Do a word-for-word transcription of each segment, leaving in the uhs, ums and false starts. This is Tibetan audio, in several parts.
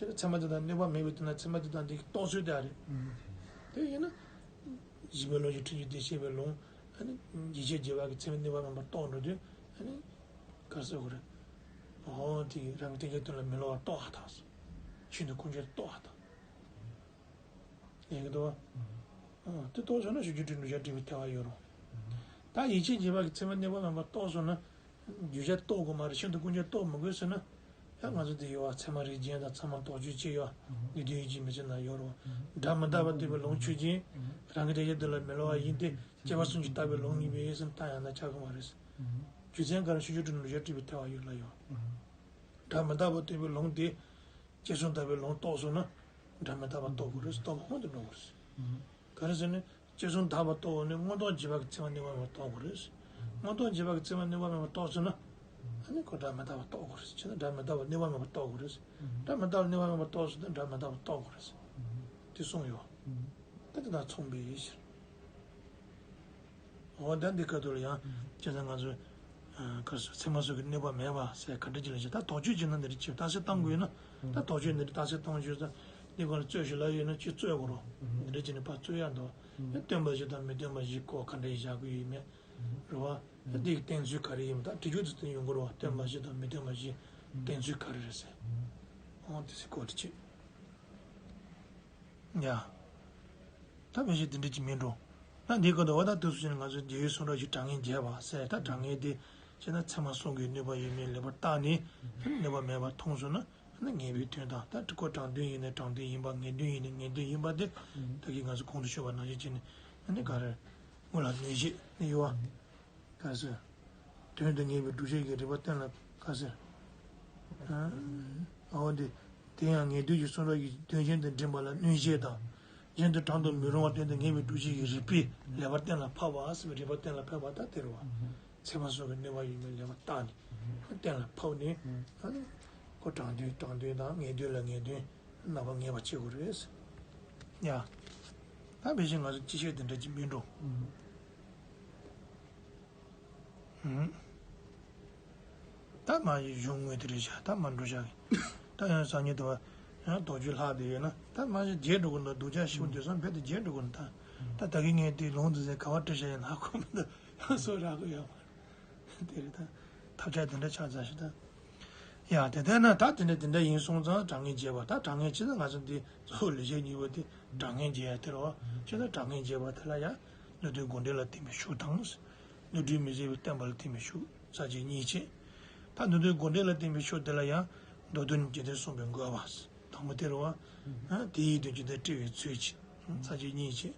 ཚད་མ་དེ་དང་གནོད་པ་མེད་པའི་དོན་ལ་ཚད་མ་དེ་དང་དེ་གི་རྟོགས་ཚུལ་དེ་ཨ་རེད། དེ་ཡིན་ན། བཞི་པའི་ལུགས་ཀྱི་ཁྲིད་ཀྱི་དེ་བཤད་པའི་ལུང་། ཨ་ནི་ཡིད་ཆེས་བྱེད་པ་གི་ཚད་མས་གནོད་པ་མེད་པར་རྟོགས་འགྲོ་དུས། ཨ་ནི། ག་རེ་ཟེར་དགོས་རེད། འོ་དེ་རང་གི་བསྟན་བྱའི་དོན་ལ་མི་སླུ་བར་རྟོགས་པ་དང་། ཤིན་ཏུ་ཀུན་སྤྱོད་རྟོགས་པ་དང་། ཡིན་གྱི་འདུག་བ། ཨ། དེ་རྟོགས་སོང་ན་ཞུ་རྒྱུ་དྲི་འགྲོ་བྱ་དྲི་བའི་ཐལ་བ་ཡོད་རུང་། ད་ཡིད་ཆེས་བྱེད་པ་གི་ཚད་མས་གནོད་པ་མེད་པར་རྟོགས་སོང་ན། རྒྱུ་ཆ་རྟོགས་དགོས་མ་རེད། ཤིན་ཏུ་ཀུན་སྤྱོད་རྟོགས་མི་དགོས་ཟེར་ན། ཡང་ང་ཚོ་དེ་ཡོད་བ། ཚད་མ་རིགས་རྒྱན་དང་ཚད་མ་རྟོགས་བརྗོད་བཅས་ཡོད། ངེས་དོན་ཡིད་ཆེས་མི་བྱེད་ན་ཡོད་རུང་། སྒྲ་མི་རྟག་པ་སྟོན་པའི་ལུང་ཆོས་ཅན། རང་གི་བསྟན་བྱའི་དོན་ལ་མི་སླུ་བ་ཡིན་ཏེ། སྐྱེ་བ་གསུམ་གྱིས་བཏགས་པའི་ལུང་ཡིན་པས་ཟེར་ན་ད་ཡང་ན་ཆགས་ཀྱི་མ་རེད། རྒྱུ་མཚན་ག་རེ། ཞུ་རྒྱུ་དྲི་འགྲོ་བྱ་དྲི་བའི་ཐལ་བ་ཡོད་ལ་ཡོད། སྒྲ་མི་རྟག་པ་སྟོན་པའི་ལུང་དེ། སྐྱེ་གསུམ་དག་པའི་ལུང་རྟོགས་སོང་ན། སྒྲ་མི་རྟག་པ་རྟོགས་དགོས་རེད། རྟོགས་པ་སྔོན་དུ་འགྲོ་དགོས་རེད། ག་རེ་ཟེར་ན། སྐྱེ་གསུམ་དག་པ་རྟོགས་ནས་མངོན་རྟོགས་རྒྱས་པ་གི་ཚད་མ་གནོད་པ་མེད་པ་རྟོགས་དགོས་རེད། མངོན་རྟོགས་རྒྱས་པ་གི་ཚད་མ་གནོད་པ་མེད་པ་རྟོགས་སོང་ན། ཨ་ནི་ཁོ་སྒྲ་མི་རྟག་པ་རྟོགས་དགོས་རེད། བྱས་ན་སྒྲ་མི་རྟག་པ་གནོད་པ་མེད་པ་རྟོགས་དགོས་རེད། སྒྲ་མི་རྟག་པ་གནོད་པ་མེད་པ་རྟོགས་སོང་ན་སྒྲ་མི་རྟག་པ་རྟོགས་དགོས་རེད། དེ་གསུངས་ཡོད། ད་དེ་དང་མཚུངས་པའི་ཕྱིར། འོ་ད་འདི་སྐབས་དུ་ལ་ཡང་། བྱས་ཙང་ང་ཚོས། ཨ། ག་རེ་ཟེར། ཚད་མ་སོགས་ཀྱིས་གནོད་པ་མེད་པ་ཟེར་ག་འདྲ་ཅིག་ལ་བྱས། ད་དོགས་གཅོད་བྱས་ན་འདི་འདྲ་ཅིག་རྟགས་གསལ་བཏང་དགོས་ཡོད་ན། ད་དོགས་གཅོད་འདི་འདྲ་རྟགས་གསལ་བཏང་ཆོག་ཙང་། འདི་སྐོར་ལ་རྩོད་ཞིག་ལབ་ཡོད་ན་ཅིག་རྩོད་དགོས་རོགས། འདི་འདྲ་བྱས་ནས་ཕར་རྩོད་ཡག་འདུག་ཡང་སྟོན་པ་བཞི་དང་མི་སྟོན་པ་བཞི་སྐོར་ག་འདྲ་ཞིག་བཞག་དགོས་ཡོད་མེད། རེད་བ། ཡང་འདི་གི་བསྟན་ཚུལ་ག་རེ་ཡིན་མིན་ད་དྲི་རྒྱུ་དེ་ཚོ་ཡོང་གི་རེད་བ། སྟོན་པ་བཞི་དང་མི་སྟོན་པ་བཞི་བསྟན་ཚུལ་ག་རེ་རེད་ཟེར། འོ་དེ་ཚོའི་སྐོར་དེ་བྱས། ཡ། ད་ཕལ་ཆེར་དེ་འདྲ་ཅིག་མིན་འགྲོ། ད་འདི་སྐབས་དུ་བ་ད་དུས་སུ་ཕྱིན་ན་ང་ཚོས་རྒྱལ་བའི་གསུང་རབ་ཀྱི་དྲང་ངེས་རྒྱས་པ་ཟེར། ད་དྲང་ངེས་དེ་བྱས་ན་ཚད་མ་གསུམ་གྱིས་གནོད་པ་ཡོད་མེད་ལེགས་པར་བརྟགས་ནས་གནོད་པ་མེད་པར་མཐོང་སོང་ན། ཨ་ནི་ངེས་པའི་དོན་དང་། ད་ཁོ་དྲང་དོན་ཡིན་ན་དྲང་དོན་ཡིན་པ། ངེས་དོན་ཡིན་ན་ངེས་དོན་ཡིན་པ་དེ། ད་གིན་ང་ཚོ་གོང་དུ་ཞུས་པ་ནང་བཞིན་བྱས་ནས་ཨ་ནི་ག་རེ། སྔོན་ལ་གནོད་བྱེད་ནི་ཡོད་བ། ག་ཟེར། དོན་དུ་ངེས་པའི་སྒྲུབ་བྱེད་ཀྱི་རིགས་པ་གཏན་ལ་ག་ཟེར། ཨ། འོ་དེ། དེ་ཡང་ངེས་དོན་གྱི་གསུང་རབ་ཀྱི་དོན་གཞན་དུ་འདྲེན་པ་ལ་གནོད་བྱེད་དང་། གཞན་དུ་དྲང་དུ་མི་རུང་བ་སྟོན་ཏེ་ངེས་པའི་སྒྲུབ་བྱེད་ཀྱི་རིགས་པས་ལེགས་པར་གཏན་ལ་ཕབ་པ་ཟེར་བའི་རིགས་པ་གཏན་ལ་ཕབ་པ་ད་དེ་རེད་བ། ཚད་མ་སོགས་ཀྱིས་གནོད་པ་ཡོད་མེད་ལེགས་པར་བརྟགས་ནས་གཏན་ལ་ཕབ་ནས། ཨ་ནི་ཁོ་དྲང་དོན་དྲང་དོན་དང་ངེས་དོན་ལ་ངེས་དོན་རྣམ་པ་ངེས་པ་བྱེད་དགོས་རེད། ཡ། ད་ཕལ་ཆེར་ང་ཚོ་སྤྱི་བཤད་དེ་འདྲ་ཅིག་མིན་འགྲོ། ད་མ་གཞི་གཞུང་དངོས་དེ་རེད་བཞག་ད་མ་འགྲོ་བཞག་ད་ཡང་སང་ཉིན་དུ་བ་ཡང་དོགས་གཅོད་ལྷག་བསྡད་ཡོད་ན། ད་མ་གཞི་བརྗེད་འགྲོ་གི་འདུག་སྡུག་ཅག་ཞིག་འདུག་བསམ་བས་དེ་བརྗེད་འགྲོ་གི་འདུག་ད་ད་གིན་ངས་དེ་ལུང་དེ་ཚོ་ག་བ་བྲིས་བཞག་ཡིན་ཧ་གོ་མི་འདུག་ཡང་སོ་རག་གི་ཡོད་མ་རེད། དེ་རེད་ད། ཐབས་ཆག་དེ་འདྲ་ཆགས་ཚར་ཞིག་ད། ཡ་དེ་ལྟར་ན་ད་དེ་འདྲ་དེ་འདྲ་ཡིན་སོང་ཙང་དྲང་ངེས་རྒྱས་པ། ད་དྲང་ངེས་ཅི་ན་ང་ཚོ་འདི་གཙོ་བོ་ལས་བྱེད་གཉིས་པོ་དེ་དྲང་ངེས་རྒྱས་ཡ་དེ་རེད་བ། ཅི་ན་དྲང་ངེས་རྒྱས་པ་དེ་ལ་ཡང་མདོ་སྡེ་དགོངས་འགྲེལ་ལ་བརྟེན་པའི་ཕྱོགས་དང་། མདོ་སྡེ་མི་ཟད་པའི་བསྟན་པ་ལ་བརྟེན་པའི་ཕྱོགས་ས་བཅད་གཉིས་བྱས། ད་མདོ་སྡེ་དགོངས་འགྲེལ་ལ་བརྟེན་པའི་ཕྱོགས་དེ་ལ་ཡང་མདོ་དོན་རྒྱུད་སྡེ་གསུངས་པའི་དགོས་པ་དང་པོ་དེ་རེད་བ། དེ་ཡི་དོན་རྒྱུད་སྡེ་དབྱེ་བའི་ཚུལ་གྱིས་ས་བཅད་གཉིས་བྱས།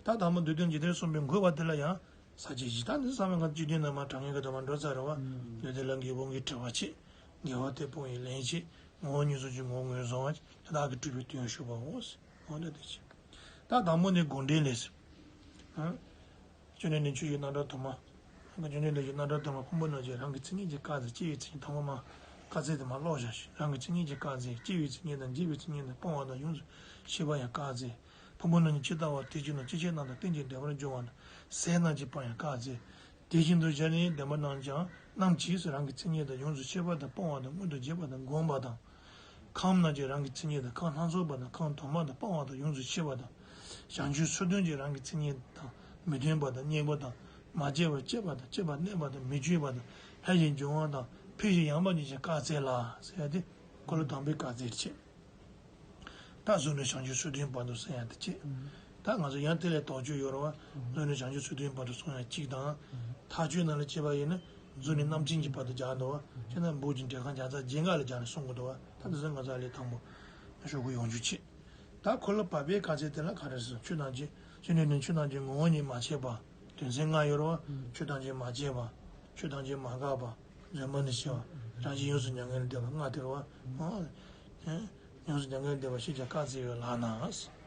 ད་དང་པོ་མདོ་དོན་རྒྱུད་སྡེ་གསུངས་པའི་དགོས་པ་དེ་ལ་ཡང་ས་བཅད་བཞི། ད་འདི་ཚང་མས་ང་ཚོ་སྤྱི་དོན་ནང་མ་དྲང་ངེས་ཀྱི་དོན་མ་འགྲོ་ཚར་རེད་བ། མདོ་སྡེ་ལ་འགལ་སྤོང་གི་དྲི་བ་བྱེད། འགལ་བ་དེ་སྤོང་བའི་ལན་བྱེད། ངོ་བོ་ཉིད་གསུམ་གྱི་ངོ་བོ་ངོས་བཟུང་བ། དེ་དག་གིས་སྤྲུལ་པའི་དོན་ཞུགས་པའོ། འོ་འདི་དེ་བྱེད། ད་དང་པོ་ནི་དགོངས་འགྲེལ་ལས། ཨ། བཅོམ་ལྡན་འདས་ཆོས་ཀྱི་རྣམ་གྲངས་དུ་མ། བཅོམ་ལྡན་འདས་ཀྱི་རྣམ་གྲངས་དུ་མ་ཕུང་པོ་རྣམས་ཀྱི་རང་གི་མཚན་ཉིད་ཀྱིས་བཀག་ཚེ་སྐྱེ་བའི་མཚན་ཉིད་དང་པོ་མ། བཀག་ཚེ་དེ་མ་ཀློག་བཞག་ཞིག་རང་གི་མཚན་ཉིད་ཀྱིས་བཀག་ཚེ་སྐྱེ་བའི་མཚན་ཉིད་དང་འཇིག་པའི་མཚན་ཉིད་དང་སྤོང་བ་དང་ཡོངས་སུ་ཤེས་པ་ཡང་བཀག་ཚེ། ཕུང་པོ་རྣམས་ཀྱི་ཇི་ལྟ་བ་དེ་བཞིན་དུ་སྐྱེ་མཆེད་རྣམས་དང་རྟེན་ཅིང་འབྲེལ་པར་འབྱུང་བ་དང་ཟས་རྣམས་ཀྱི་བར་ཡང་བཀག་ཚེ། དེ་བཞིན་དུ་གཞན་ནི་བདེན་པ་རྣམས་ཀྱང་རྣམ་གྱིས་སུ་རང་གི་མཚན་ཉིད་དང་ཡོངས་སུ་ཤེས་པ་དང་སྤོང་བ་དང་མངོན་དུ་བྱེད་པ་དང་བསྒོམ་པ་དང་། ཁམས་རྣམས་ཀྱི་རང་གི་མཚན་ཉིད་དང་ཁམས་སྣ་ཚོགས་པ་དང་ཁམས་དུ་མ་དང་སྤང་བ་དང་ཡོངས་སུ་ཤེས་པ་དང་། བྱང་ཆུབ་ཚུལ་སྟོན་གྱི་རང་གི་མཚན་ཉིད་དང་མི་མཐུན་པ་དང་གཉིས་པོ་དང་མ་སྐྱེས་པར་སྐྱེས་པ་དང་སྐྱེས་པ་གནས་པ་དང་མི་སྐྱེ་བ་དང་ལྷན་ཅིག་འབྱུང་བ་དང་འཕེལ་ཞིང་ཡངས་པ་ཉིད་ཀྱང་བཀག་ཚེ་ལ་ཟེར་ཡ་དེ་འཁོར་ལོ་དང་པོའི་བཀག་ཚེ་རེད། ད་གཟུགས་ནས་བྱང་ཆུབ་ཚུལ་སྟོན་བར་དུ་ཟེར་ཡ་དེ་བྱེད། ད་ང་ཚོ་ཡང་དེ་ལས་དོགས་གཅོད་ཡོད་རེད་བ། གཟུགས་ནས་བྱང་ཆུབ་ཚུལ་སྟོན་བར་དུ་གསུང་ཡ་གཅིག་དང་། མཐའ་དཔྱོད་ནང་ལ་བྱས་པ་ཡིན་ན་གཟུགས་ནས་རྣམ་མཁྱེན་གྱི་བར་དུ་སྦྱར་འདུག་བ། བྱས་ན་འབུམ་གྱི་འགྲེལ་ཁང་བརྒྱ་རྩ་བརྒྱད་ལ་སྦྱར་ནས་གསུང་གི་འདུག་བ། ད་འདི་ཚོ་ང་ཚོ་ལས་དང་པོ་ཞུ་དགོས་ཡོང་རྒྱུ་བྱེད། ད་འཁོར་ལོ་བར་པའི་བཀག་ཚེ་དེ་ལ་ག་རེ་ཟེར། ཆོས་ཐམས་ཅད་ཆོས་ནི་ནི་ཆོས་ཐམས་ཅད་ངོ་བོ་ཉིད་མ་ཕྱེད་པ། དོན་ཚན་ལྔ་ཡོད་རེད་བ། ཆོས་ཐམས་ཅད་མ་སྐྱེས་པ། ཆོས་ཐམས་ཅད་མ་འགགས་པ། རྫུན་མ་ནི་ཕྱེད་པ། རང་བཞིན་ཡོངས་སུ་མྱ་ངན་ལས་འདས་པ་ལྔ་དེ་རེད་བ། ཡོངས་སུ་མྱ་ངན་ལས་འདས་པ་ཞེས་ཀྱང་བཀག་ཚེ་ཡོད་ལགས་ན།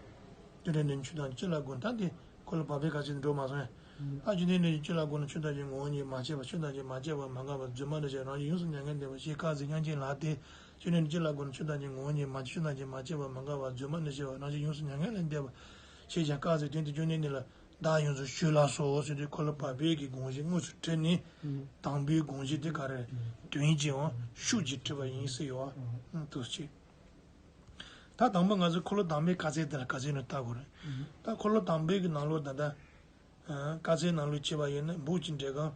ཆོས་ནི་ནི་ཆོས་ཐམས་ཅད་ལ་དགོངས་ད་དེ། འཁོར་ལོ་བར་པའི་བཀག་ཚེ་འགྲོ་མ་སོང་ཡ། ད་ཆོས་ནི་ནི་ཅི་ལ་དགོངས་ན་ཆོས་ཐམས་ཅད་ངོ་བོ་ཉིད་མ་ཕྱེད་པ། ཆོས་ཐམས་ཅད་མ་སྐྱེས་པ་མ་འགགས་པ། རྫུན་མ་ནི་ཕྱེད་པ། རང་བཞིན་ཡོངས་སུ་མྱ་ངན་ལས་འདས་པ་ཞེས་བཀག་ཚེ་མྱ་ངན་ལས་འདས་པ་ཞེས་བཀག་ཚེ་མྱ་ངན་ལས་འདས་པ་ཞེས་བཀག་ཚེ་མྱ་ངན་ལས་འདས་པ་ཞེས་བཀག་ཚེ་མྱ་ངན་ལས་འདས་པ་ཞེས་བཀག་ཚེ་མྱ་ངན་ལས་འདས་པ་ཞེས་བཀག་ཚེ་དོན་དུ་བཅོམ་ལྡན་འདས་ལ་བདག་ཡོངས་སུ་ཞུས་ལགས་སོ་ཟེར་དུས་འཁོར་ལོ་བར་པའི་གི་དགོངས་གཞི་དངོས་སུ་ཁྲིད་ནས་དང་པོའི་དགོངས་གཞི་དེ་ག་རེ་དོན་གྱི་དབང་ཤུགས་ཀྱིས་ཁྲིད་པ་ཡིན་ཟེར་ཡོད་བ། དུ་ཆེ། ད་དང་པོ་ང་ཚོ་འཁོར་ལོ་དང་པོའི་དཀའ་ཚེགས་དེ་ལ་དཀའ་ཚེགས་ནི་ལྟ་དགོས་རེད། ད་འཁོར་ལོ་དང་པོའི་གི་ནང་ལོགས་ད་ལྟ། ཨ། དཀའ་ཚེགས་ནང་ལོགས་བྱས་པ་ཡིན་ན་འབུག་གི་འགྲེལ་ཁང་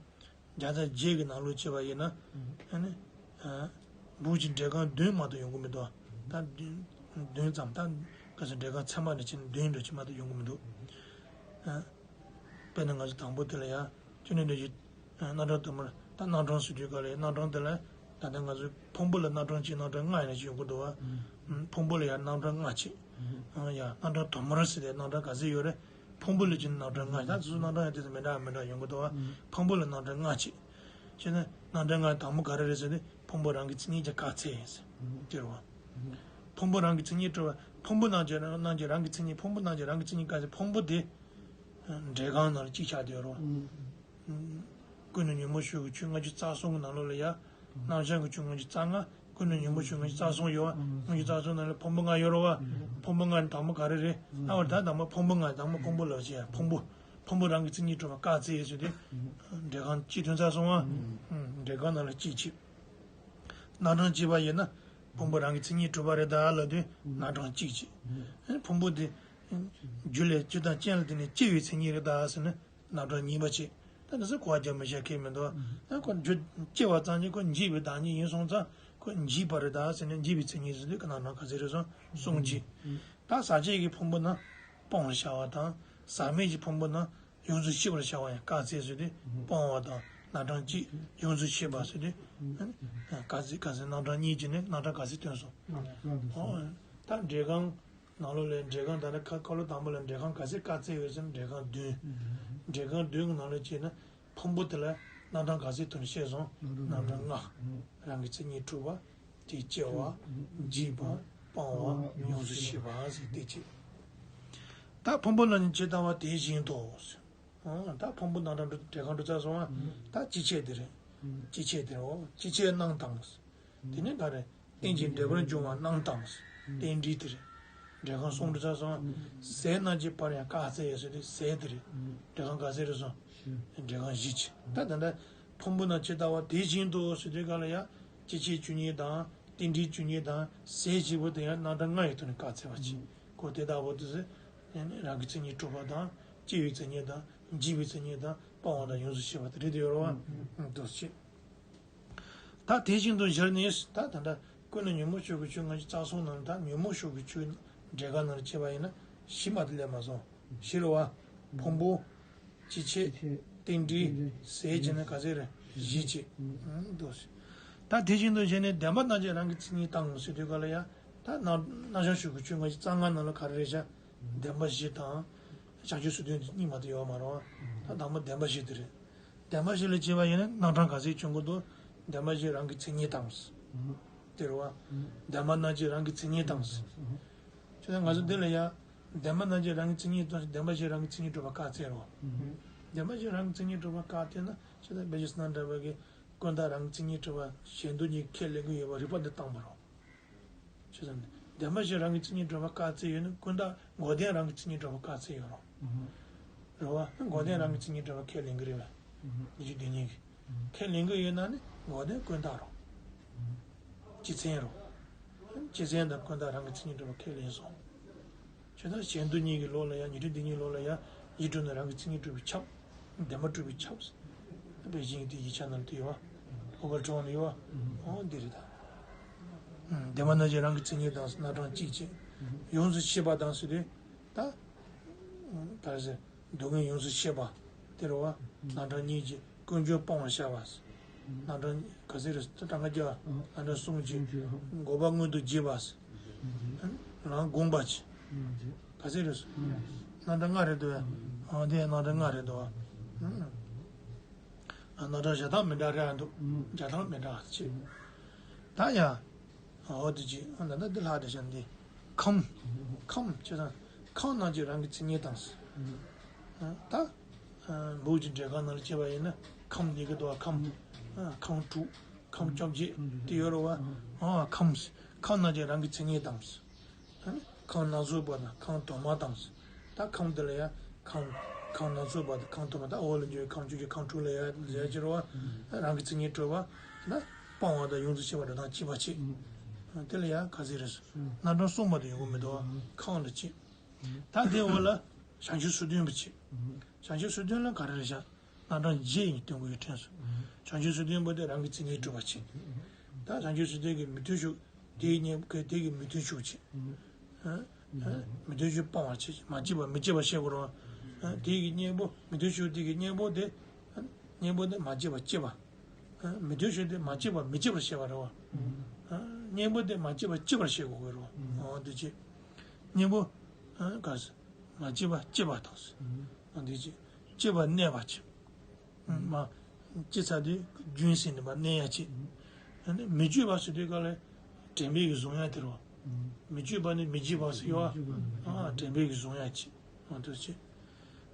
བརྒྱ་དང་བརྒྱད་ཀྱི་ནང་ལོགས་བྱས་པ་ཡིན་ན། ཨ་ནི། ཨ། འབུག་གི་འགྲེལ་ཁང་བདུན་མ་གཏོགས་ཡོང་གི་མི་འདུག་ད་བདུན་བདུན་ཙམ། ད་ག་ཚོད་འགྲེལ་ཁང་ཚད་མ་ནས་བྱས་ན་བདུན་འདྲ་ཅིག་མ་གཏོགས་ཡོང་གི་མི་འདུག་ཨ། དཔེར་ན་ང་ཚོ་དང་པོ་དེ་ལ་ཡང་ཅི་ནས་འདྲ་ཞིག་ཨ། རྣམ་གྲངས་དུ་མར་ད་རྣམ་གྲངས་ཟེར་དུས་ག་ལ་ཡང་རྣམ་གྲངས་དེ་ལ་ད་ལྟ་ང་ཚོ་ཕུང་པོ་ལ་རྣམ་གྲངས་གཅིག་རྣམ་གྲངས་ལྔ་ཡིན་ན་ཅིག་ཡོང་གི་འདུག་བ། ཨ། ཕུང་པོ་ལ་ཡང་རྣམ་གྲངས་ལྔ་གཅིག་ཨ། ཡང་རྣམ་གྲངས་དུ་མར་ཟེར་དེ་རྣམ་གྲངས་ག་ཚོད་ཡོད་རེད། ཕུང་པོ་ལ་ཅི་ནས་རྣམ་གྲངས་ལྔ། ད་སོ་སོ་རྣམ་གྲངས་ཡང་དེ་ཚོ་མི་འདྲ་མི་འདྲ་ཡོང་གི་འདུག་བ། ཕུང་པོ་ལ་རྣམ་གྲངས་ལྔ་གཅིག་བྱས་ན་རྣམ་གྲངས་ལྔ་དང་པོ་ག་རེ་རེད་ཟེར་ན་ཕུང་པོ་རང་གི་མཚན་ཉིད་ཀྱི་དཀའ་ཚེགས་ཡིན་ཟེར། དེ་རེད་བ། ཕུང་པོ་རང་གི་མཚན་ཉིད་གྲུབ་པ། ཕུང་པོ་རྣམས་ཀྱི་རང་རྣམས་ཀྱི་རང་གི་མཚན་ཉིད། ཕུང་པོ་རྣམས་ཀྱི་རང་གི་མཚན་ཉིད་དཀའ་ཚེགས། ཕུང་པོ་དེ་འགྲེལ་ཁང་ནང་ལ་གཅིག་ཆགས་བསྡད་ཡོད་རེད་བ། ཀུན་ནས་ཉོན་མོངས་ཕྱོགས་ཀྱི་ཆོས་ལྔ་བཅུ་རྩ་གསུམ་གྱི་ནང་ལོགས་ལ་ཡ། རྣམ་གཞག་གི་ཆོས་ལྔ་བཅུ་རྩ་ལྔ། ཀུན་ནས་ཉོན་མོངས་ཕྱོགས་ལྔ་བཅུ་རྩ་གསུམ་ཡོད་བ། ལྔ་བཅུ་རྩ་གསུམ་ནང་ལ་ཕུང་པོ་ལྔ་ཡོད་རེད་བ། ཕུང་པོ་ལྔ་ནི་དང་པོ་ག་རེ་རེད། ཨ། བར་ད་དང་པོ་ཕུང་པོ་ལྔ། དང་པོ་ཕུང་པོ་ལ་བྱས་ཕུང་པོ། ཕུང་པོ་རང་གི་མཚན་ཉིད་གྲུབ་པ་དཀའ་ཚེགས་ཟེར་དུས། འགྲེལ་ཁང་གཅིག་དོན་རྩ་གསུམ་བ། འགྲེལ་ཁང་ནང་ལ་གཅིག་བྱས། རྣམ་གྲངས་གཅིག་པ་ཡིན་ན། ཕུང་པོ་རང་གི་མཚན་ཉིད་གྲུབ་པ་རེད་ད་ལབ་དུས་རྣམ་གྲངས་གཅིག་བྱས། ཕུང་པོ་དེ་རྒྱུ་ལས་རྒྱུ་དང་རྐྱེན་ལ་བརྟེན་ནས་སྐྱེ་བའི་མཚན་ཉིད་རེད་ད་ཟེར་ན། རྣམ་གྲངས་གཉིས་པ་བྱས། ད་ནི་ཟེར་གོ་བ་རྒྱག་མི་བྱ་ཁེལ་མི་འདུག་ཨ། ཁོ་རྒྱུ་སྐྱེ་བ་ཙམ་གྱིས་ཁོ་འཇིག་པའི་བདག་ཉིད་ཡིན་སོང་ཙང་ཁོ་འཇིག་པ་རེད་ད་ཟེར་ནས་འཇིག་པའི་མཚན་ཉིད་ཟེར་དུས་ཀྱི་རྣམ་གྲངས་ག་ཚོད་རེད་སོང་གསུམ་བྱས། ད་ཟག་བཅས་ཀྱི་ཕུང་པོ་རྣམས་སྤང་བར་བྱ་བ་དང་ཟག་མེད་ཀྱི་ཕུང་པོ་རྣམས་ཡོངས་སུ་ཤེས་པར་བྱ་བ་ཡང་དཀའ་ཚེགས་ཟེར་དུས་སྤང་བ་དང་རྣམ་གྲངས་གཅིག་ཡོངས་སུ་ཤེས་པ་ཟེར་དུས་དཀའ་ཚེགས་དཀའ་ཚེགས་རྣམ་གྲངས་གཉིས་ཀྱིས་ནི་རྣམ་གྲངས་ག་ཚོད་སྟོན་སོང་། ཨོ། ད་འགྲེལ་ཁང་ནང་ལོགས་ལ་འགྲེལ་ཁང་ད་ནི་ཁ་ཁ་ལོ་དང་པོ་ལ་འགྲེལ་ཁང་ག་ཚོད་དཀའ་ཚེགས་ཡོད་ཟེར་ན་འགྲེལ་ཁང་བདུན། འགྲེལ་ཁང་བདུན་གྱི་ནང་ལ་བྱས་ན་ཕུང་པོ་དེ་ལ་རྣམ་གྲངས་ག་ཚོད་ཐོན་བཤད་སོང་། རྣམ་གྲངས་ལྔ། རང་གི་མཚན་ཉིད་གྲུབ་པ། དེ་སྐྱེ་བ། འཇིག་པ། སྤང་བ། ཡོངས་སུ་ཤེས་པ་ཟེར་དེ་བྱས། ད་ཕུང་པོ་རྣམས་ནི་ཇི་ལྟ་བ་དེ་བཞིན་དུ། ཨང་། ད་ཕུང་པོ་རྣམ་གྲངས་འགྲོ་འགྲེལ་ཁང་འགྲོ་ཚར་སོང་ང་། ད་སྤྱི་བྱེ་བྲག་དེ་རེད། སྤྱི་བྱེ་བྲག་དེ་རེད། ཨོ། སྤྱི་བྱེ་བྲག་རྣམས་དང་། དེ་ནས་ག་རེ། རྟེན་ཅིང་འབྲེལ་པར་འབྱུང་བ་རྣམས་དང་། རྟེན་འབྲེལ་དེ་རེད། འགྲེལ་ཁང་གསུམ་འགྲོ་ཚར་སོང་ང་། ཟས་རྣམས་ཀྱི་བར་ཡང་དཀའ་ཚེགས་ཡོད་ཟེར་དུས་ཟས་དེ་རེད། འགྲེལ་ཁང་ག་ཚོད་རེད་སོང་། འགྲེལ་ཁང་བཞི་བྱས། ད་ད་ལྟ་ཕུང་པོ་རྣམས་ཇི་ལྟ་བ་དེ་བཞིན་དུ་ཟེར་དུས་ག་ལ་ཡ། སྤྱི་བྱེ་བྲག་བཅུ་གཉིས་དང་། རྟེན་འབྲེལ་བཅུ་གཉིས་དང་། ཟས་བཞི་པོ་དེ་ཡང་རྣམ་གྲངས་ལྔ་ཡི་ཐོག་ནས་དཀའ་ཚེགས་པ་བྱས། ཁོ་དེ་ལྟ་བུ་དུ་ཟེར། རང་གི་མཚན་ཉིད་གྲུབ་པ་དང་། སྐྱེ་བའི་མཚན་ཉིད་དང་། འཇིག་པའི་མཚན་ཉིད་དང་། སྤང་བ་དང་། ཡོངས་སུ་ཤེས་པ་དེ་རེད་དེ་ཡོད་རེད་བ། འདུག་སེ་བྱས། ད་དེ་བཞིན་དུ་བཞིར་ནི། ད་ད་ལྟ་ཀུན་ནས་ཉོན་མོངས་ཕྱོགས་ཀྱི་ཆོས་ལྔ་བཅུ་རྩ་གསུམ་ནང་ད་ཉོན་མོངས་ཕྱོགས་ཀྱི་ཆོས་འགྲེལ་ཁང་ནང་བྱས་པ་ཡིན་ན་བཞི་མ་གཏོགས་སླེབས་མ་སོང་། བཞི་རེད་བ། ཕུང་པོ། སྤྱི་བྱེ་བྲག་རྟེན་འབྲེལ། ཟས་བྱས་ནས་ག་ཚོད་རེད། བཞི་བྱས། འདུག་སེ། ད་དེ་བཞིན་དུ་བྱས་ནས་བདེན་པ་རྣམས་ཀྱི་རང་གི་མཚན་ཉིད་དང་ཟེར་དུས་ག་ལ་ཡ། ད་རྣམ་རྣམ་གཞག་ཕྱོགས་ཀྱི་ཆོས་ལྔ་བཅུ་རྩ་ལྔ་ནང་ལ་ག་རེ་རེད་ཤག་བདེན་པ་བཞི་དང་། བྱང་ཆུབ་སེམས་དོན་གཉིས་མ་གཏོགས་ཡོད་མ་རེད་བ། ད་དང་པོ་བདེན་པ་བཞི་དེ་རེད། བདེན་པ་བཞི་ལ་བྱས་པ་ཡིན་ན་རྣམ་གྲངས་ག་ཚོད་བྱུང་གི་འདུག་བདེན་པ་བཞི་རང་གི་མཚན་ཉིད་དང་། དེ་རེད་བ། བདེན་པ་རྣམས་ཀྱི་རང་གི་མཚན་ཉིད་དང་། བྱས་ཙང་ང་ཚོ་འདི་ལ་ཡ། བདེན་པ་རྣམས་ཀྱི་རང་གི་མཚན་ཉིད་དང་། བདེན་པ་བཞི་རང་གི་མཚན་ཉིད་གྲུབ་པ་དཀའ་ཚེགས་རེད་བ། བདེན་པ་བཞི་རང་གི་མཚན་ཉིད་གྲུབ་པ་དཀའ་ཚེགས་ན་བྱས་ཙང་དཔེ་ཆ་སྣ་འདྲ་བ་གི་ཀུན་བརྟགས་རང་གི་མཚན་ཉིད་གྲུབ་པ་གཞན་དོན་གཉིས་ཁས་ལེན་གྱི་ཡོད་པ་རིགས་པ་འདི་བཏང་བ་རེད། བྱས་ཙང་བདེན་པ་བཞི་རང་གི་མཚན་ཉིད་གྲུབ་པ་དཀའ་ཚེགས་ཡོད་ན་ཀུན་བརྟགས་འགོག་བདེན་རང་གི་མཚན་ཉིད་གྲུབ་པ་དཀའ་ཚེགས་ཡོད་རེད། རེད་བ། འགོག་བདེན་རང་གི་མཚན་ཉིད་གྲུབ་པ་ཁས་ལེན་གྱི་རེད་བ། ཉི་ཤུ་རྩ་གཉིས་ཀྱི། ཁས་ལེན་གྱི་ཡོད་ན་ནི་འགོག་བདེན་ཀུན་བརྟགས་རེད། སྤྱི་མཚན་རེད། སྤྱི་མཚན་དང་ཀུན་བརྟགས་རང་གི་མཚན་ཉིད་གྲུབ་པ་ཁས་ལེན་སོང་། བྱས་ཙང་གཞན་དོན་གཉིས་ཀྱི་ལོགས་ལ་ཡང་། ཉི་ཤུ་རྩ་གཉིས་ལོགས་ལ་ཡང་ཡིད་གྲུབ་ནི་རང་གི་མཚན་ཉིད་གྲུབ་པས་ཁྱབ། བདེན་པ་གྲུབ་པས་ཁྱབ། དཔེ་གཞན་གྱི་དེ་ཡིག་ཆ་ནང་དུ་ཡོད་བ། ལྷག་པར་དྲང་ནས་ཡོད་བ། འོ་འདི་རེད་ད། བདེན་པ་རྣམས་ཀྱི་རང་གི་མཚན་ཉིད་དང་། རྣམ་གྲངས་གཅིག་བྱས། ཡོངས་སུ་ཤེས་པ་དང་ཟེར་དུས་ད། ག་རེ་ཟེར། སྡུག་བསྔལ་ཡོངས་སུ་ཤེས་པ། དེ་རེད་བ། རྣམ་གྲངས་གཉིས་ཀྱིས་ཀུན་འབྱུང་སྤང་བར་བྱ་བ། རྣམ་གྲངས་ག་ཚོད་རེད། གྲངས་ཀ་བརྒྱ། རྣམ་གྲངས་གསུམ་གྱིས་འགོག་པ་མངོན་དུ་བྱེད་པ། རང་དགོངས་པ་བྱེད། ག་ཚོད་རེད། རྣམ་གྲངས་ལྔ་རེད་འདུག་ཨ། དེ་རྣམ་གྲངས་ལྔ་རེད་འདུག་ཨ། རྣམ་གྲངས་བཞག་སྟངས་མི་འདྲ་རེད་འདུག་བཞག་སྟངས་མི་འདྲ་ཅིག་ད་ཡ། འོ་དེ་ཅིག་ཨ་ད་ལྟ་འདི་ལྷག་བསྡད་ཤག་འདི། ཁམས། ཁམས་བྱས་ཙང་ཁམས་རྣམས་ཀྱི་རང་གི་མཚན་ཉིད་དང་། ད། འབུག་གི་འགྲེལ་ཁང་ནང་ལ་བྱས་པ་ཡིན་ན་ཁམས་འདི་གི་དོ། ཁམས། ཁམས་དྲུག་ཁམས་བཅོ་བརྒྱད་དེ་ཡོད་རེད་བ། ཨ། ཁམས། ཁམས་རྣམས་ཀྱི་རང་གི་མཚན་ཉིད་དང་། ཨ་ནི་ཁམས་སྣ་ཚོགས་པ་དང་ཁམས་དུ་མ་དང་། ད་ཁམས་འདི་ལ་ཡང་ཁམས། ཁམས་སྣ་ཚོགས་པ་དང་ཁམས་དུ་མ། ད་འོག་ལ་འགྱུར་བའི་ཁམས་བཅོ་བརྒྱད་ཁམས་དྲུག་ལ་ཡང་ལ་ཡང་བྱེད་རེད་བ། རང་གི་མཚན་ཉིད་གྲུབ་པ། ད་སྤང་བ་དང་ཡོངས་སུ་ཤེས་པ་འདྲ་དང་གཅིག་པ་བྱེད། དེ་ལ་ཡང་ག་ཚད་རེད། རྣམ་གྲངས་གསུམ་མ་གཏོགས་ཡོང་གི་མི་འདུག་ཁམས་ལ་གཅིག་ད་དེའི་འོག་ལ་བྱང་ཆུབ་སོ་བདུན་པ་གཅིག་བྱང་ཆུབ་སོ་བདུན་ལ་ག་རེ་རེད་ཤག་རྣམ་གྲངས་བརྒྱད་ཡིན་སྟོན་གྱི་ཡོད་དྲན་སོང་། བྱང་ཆུབ་སོ་བདུན་པོ་དེ་རང་གི་མཚན་ཉིད་གྲུབ་པ་གཅིག་ད་བྱང་ཆུབ་སོ་བདུན་གྱི་མི་མཐུན་ཕྱོགས་དེའི་གཉེན་པོ་དེ་གི་མི་མཐུན་ཕྱོགས་གཅིག་མི་མཐུན་ཕྱོགས་སྤང་བ་གཅིག་མ་སྐྱེས་པ་མི་སྐྱེས་པ་བཤད་དགོས་རེད་བ། དེ་གི་གཉེན་པོ་མི་མཐུན་ཕྱོགས་དེ་གི་གཉེན་པོ་དེ་གཉེན་པོ་དེ་མ་སྐྱེས་པ་སྐྱེས་པ། མི་མཐུན་ཕྱོགས་དེ་མ་སྐྱེས་པ་མི་སྐྱེས་པར་བཤད་པ་རེད་བ། གཉེན་པོ་དེ་མ་སྐྱེས་པ་སྐྱེས་པར་བཤད་དགོས་ཀྱི་རེད་བ། འོ་དེ་ཅི། གཉེན་པོ། ག་ས། མ་སྐྱེས་པ་སྐྱེས་པ་དང་ས། འོ་དེ་ཅི། སྐྱེས་པ་གནས་པ་ཅི། མ། སྐྱེས་ཚར་དུས་རྒྱུན་ཟིན་ནས་མ་གནས་ཡ་ཅི། མི་བསྐྱོད་པ་ཟེར་དུས་ག་ལ། དྲན་པའི་གི་བཟུང་ཡ་དེ་རེད་བ། མི་བསྐྱོད་པ་ནི་མི་བསྐྱོད་པ་ཟེར་ཡོད་བ། དྲན་པའི་གི་བཟུང་ཡ་ཅི། འོ་དེ་ཅི།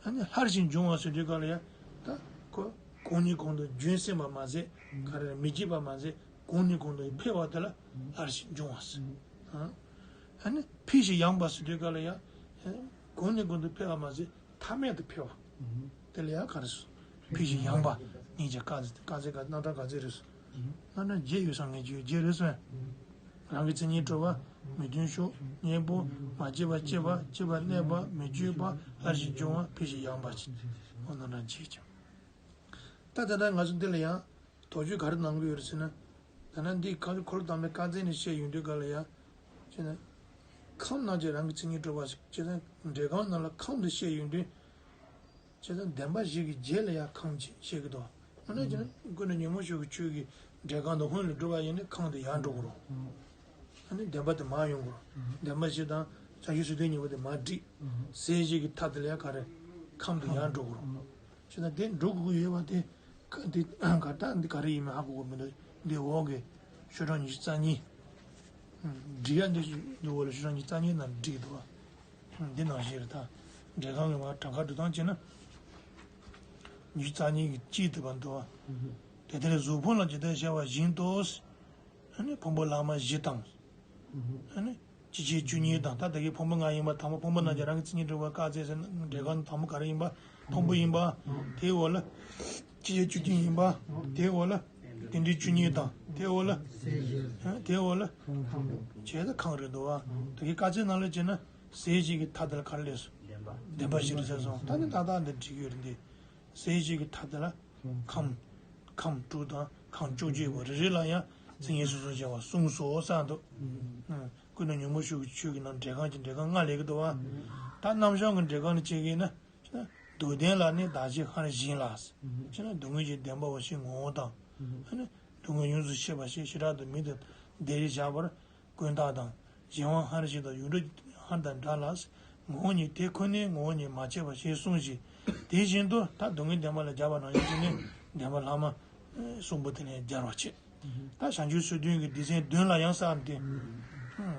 ཨ་ནི་སླར་ཞིག་འབྱུང་བ་ཟེར་དུས་ག་ལ་ཡ། ད་ཁོ་གོང་ནས་གོང་དུ་རྒྱུན་སྲིང་བ་མ་ཟད་ག་རེ་མི་བསྐྱོད་པ་མ་ཟད་གོང་ནས་གོང་དུ་འཕེལ་བ་དེ་ལ་སླར་ཞིག་འབྱུང་བ་ཟེར། ཨ་ནི་འཕེལ་ཞིང་ཡངས་པ་ཟེར་དུས་ག་ལ་ཡ། གོང་ནས་གོང་དུ་འཕེལ་བ་མ་ཟད་ཐ་མལ་དུ་འཕེལ་བ། དེ་ལ་ཡ་ག་རེ་ཟེར། འཕེལ་ཞིང་ཡངས་པ་སྙིང་རྗེ་དཀའ་ཚེགས་དཀའ་ཚེགས་ག་རྣམ་གྲངས་ག་ཚད་རེད་ཟེར། རྣམ་གྲངས་བརྒྱད་ཡོད་སང་ངེས་བརྗོད་བརྒྱད་རེད་ཟེར། རང་གི་མཚན་ཉིད་གྲུབ་པ། མི་མཐུན་ཕྱོགས། གཉེན་པོ། མ་སྐྱེས་པ་སྐྱེས་པ། སྐྱེས་པ་གནས་པ། མི་བསྐྱོད་པ། སླར་ཞིག་འབྱུང་བ། འཕེལ་ཞིང་ཡངས་པ་ཞིག་འོ་ན་རང་བྱེད་ཀྱང་། ད་ད་ལྟ་ང་ཚོ་འདི་ལ་ཡང་དོགས་གཅོད་ག་རེ་གནང་གི་ཡོད་རེད་ཟེར་ན། ད་ནི་འདི་ཁ་འཁོར་ལོ་དང་པའི་བཀའ་སྩལ་ནས་བཤད་ཡོང་དུས་ག་ལ་ཡང་། བྱས་ན། ཁམས་རྣམས་ཀྱི་རང་གི་མཚན་ཉིད་གྲུབ་པ་ཞིག་བྱས་ཙང་འགྲེལ་ཁང་ནང་ལ་ཁམས་དུ་བཤད་ཡོང་དུས། བྱས་ཙང་བདེན་པ་བཞི་གི་རྗེས་ལ་ཡང་ཁམས་ཅིག་བཤད་ཀྱི་འདུག་དངོས་གནས་བྱས་ན་ཀུན་ཏུ་ཉོན་མོངས་ཕྱོགས་ཀྱི་ཆོས་ཀྱི་འགྲེལ་ཁང་དུ་ཧོན་ལ་སྒྲུབ་པ་ཡིན་ན་ཁམས་དུ་ཡར་འགྲོ་དགོས་རེད། ཨ་ནི་བདེན་པ་དེ་མར་ཡོང་དགོས་རེད། བདེན་པ་བཞི་དང་བྱང་ཆུབ་སེམས་དཔའི་གཉེན་པོ་དེ་མར་བསྒྲིགས། ཟས་བཞི་གི་མཐའ་དེ་ལ་ཡང་ག་རེ་ཁམས་དུ་ཡར་འགྲོ་དགོས་རེད། བྱས་ཙང་དེ་འགྲོ་དགོས་ཀྱི་ཡོད་པ་དེ། ཀ་འདི་ག་ད་འདི་ག་རེ་ཡིན་མིན་ཧ་གོ་གི་མི་འདུག་འདི་འོག་གི་ཤོག་གྲངས་ཉི་ཤུ་རྩ་གཉིས། འབྲི་ཡ་འདི་འདི་འོག་ལ་ཤོག་གྲངས་ཉི་ཤུ་རྩ་གཉིས་ནང་བྲིས་འདུག་བ། འདི་ནང་བཞིན་རེད་ད། འགྲེལ་ཁང་གི་མར་གྲངས་ཀ་འབྲི་སྟངས་བྱས་ན། ཉི་ཤུ་རྩ་གཉིས་ཀྱི་གཅིག་དེ་བར་འདུག་བ། དེ་ལྟར་གཟུགས་ཕུང་ལ་ཇི་ལྟར་ཤར་བ་བཞིན་དུ། ཨ་ནི་ཕུང་པོ་ལྷག་མ་བཞི་དང་། ཨ་ནི་ཅི་བྱེད་བཅུ་གཉིས་དང་ད་ལྟ་གི་ཕུང་པོ་ལྔ་ཡིན་པ་དང་པོ་ཕུང་པོ་རྣམས་ཀྱི་རང་གི་མཚན་ཉིད་གྲུབ་པ་བཀའ་སྩལ་ཟེར་ན་འགྲེལ་ཁང་དང་པོ་ག་རེ་ཡིན་པ་ཕུང་པོ་ཡིན་པ། དེའི་འོག་ལ་ཅི་བྱེད་བཅུ་གཉིས་ཡིན་པ། དེའི་འོག་ལ་རྟེན་འབྲེལ་བཅུ་གཉིས་དང་དེའི་འོག་ལ་དེའི་འོག་ལ་བྱས་ཙང་ཁམས་རེད་འདུག་བ། ད་གི་བཀའ་སྩལ་ནང་ལ་བྱས་ན་ཟས་བཞི་གི་མཐའ་དེ་ལ་ག་རེ་སླེབས་སོང་། བདེན་པ་བཞི་རེད་ཟེར་སོང་། ད་ནི་ཏག་ཏག་འདི་འགྲིག་གི་ཡོད་རེད་འདི། ཟས་བཞི་གི་མཐའ་དེ་ལ་ཁམས། ཁམས་དྲུག་དང་ཁམས་བཅུ་གཅིག་པོ་རེ་རེ་ལ་ཡང་མཚན་ཉིད་སོ་སོ་སྦྱར་བ་གསུངས་སོ་གསུངས་འདུག་ཀུན་ཏུ་ཉོན་མོངས་ཕྱོགས་ཀྱི་ཆོས་ཀྱི་ནང་འགྲེལ་ཁང་གི་འགྲེལ་ཁང་ལྔ་སླེབས་ཀྱི་འདུག་བ། ད་རྣམ་བྱང་གི་འགྲེལ་ཁང་ནས་བྱེད་ཀྱི་ན། སྡུག་བདེན་ལ་ནི་བདག་གཞན་སྔར་བཞིན་ལ། བྱས་ན་སྡུག་བསྔལ་གྱི་བདེན་པ་འོ་ཞེས་ངོ་བོ་དང་། ཨ་ནི་སྡུག་བསྔལ་ཡོངས་སུ་ཤེས་པ་ཞེས་བྱེ་བྲག་ཏུ་མིང་དུ་འདི་རེ་བཞག་པར་ཀུན་བརྟགས་དང་། གཞན་དབང་སྔར་བཞིན་དང་ཡུལ་འགྲོ་སྔར་དང་འདྲ་ལ། ངོ་བོ་ཉིད་དེ་ཁོ་ནའི་ངོ་བོ་ཉིད་མ་ཆགས་པ་ཞེས་གསུངས་ཤིང་། དེ་བཞིན་དུ་ད་སྡུག་བསྔལ་བདེན་པ་ལ་སྦྱར་བ་ནང་བཞིན་བྱས་ནས་བདེན་པ་ལྷག་མ་གསུམ་པོ་དེ་ནས་སྦྱར་བ་བྱེད། ད་བྱང་ཆུབ་སེམས་དཔའི་སྡེ་ཚན་བདུན་ལ་ཡང་གསུངས་ཏེ།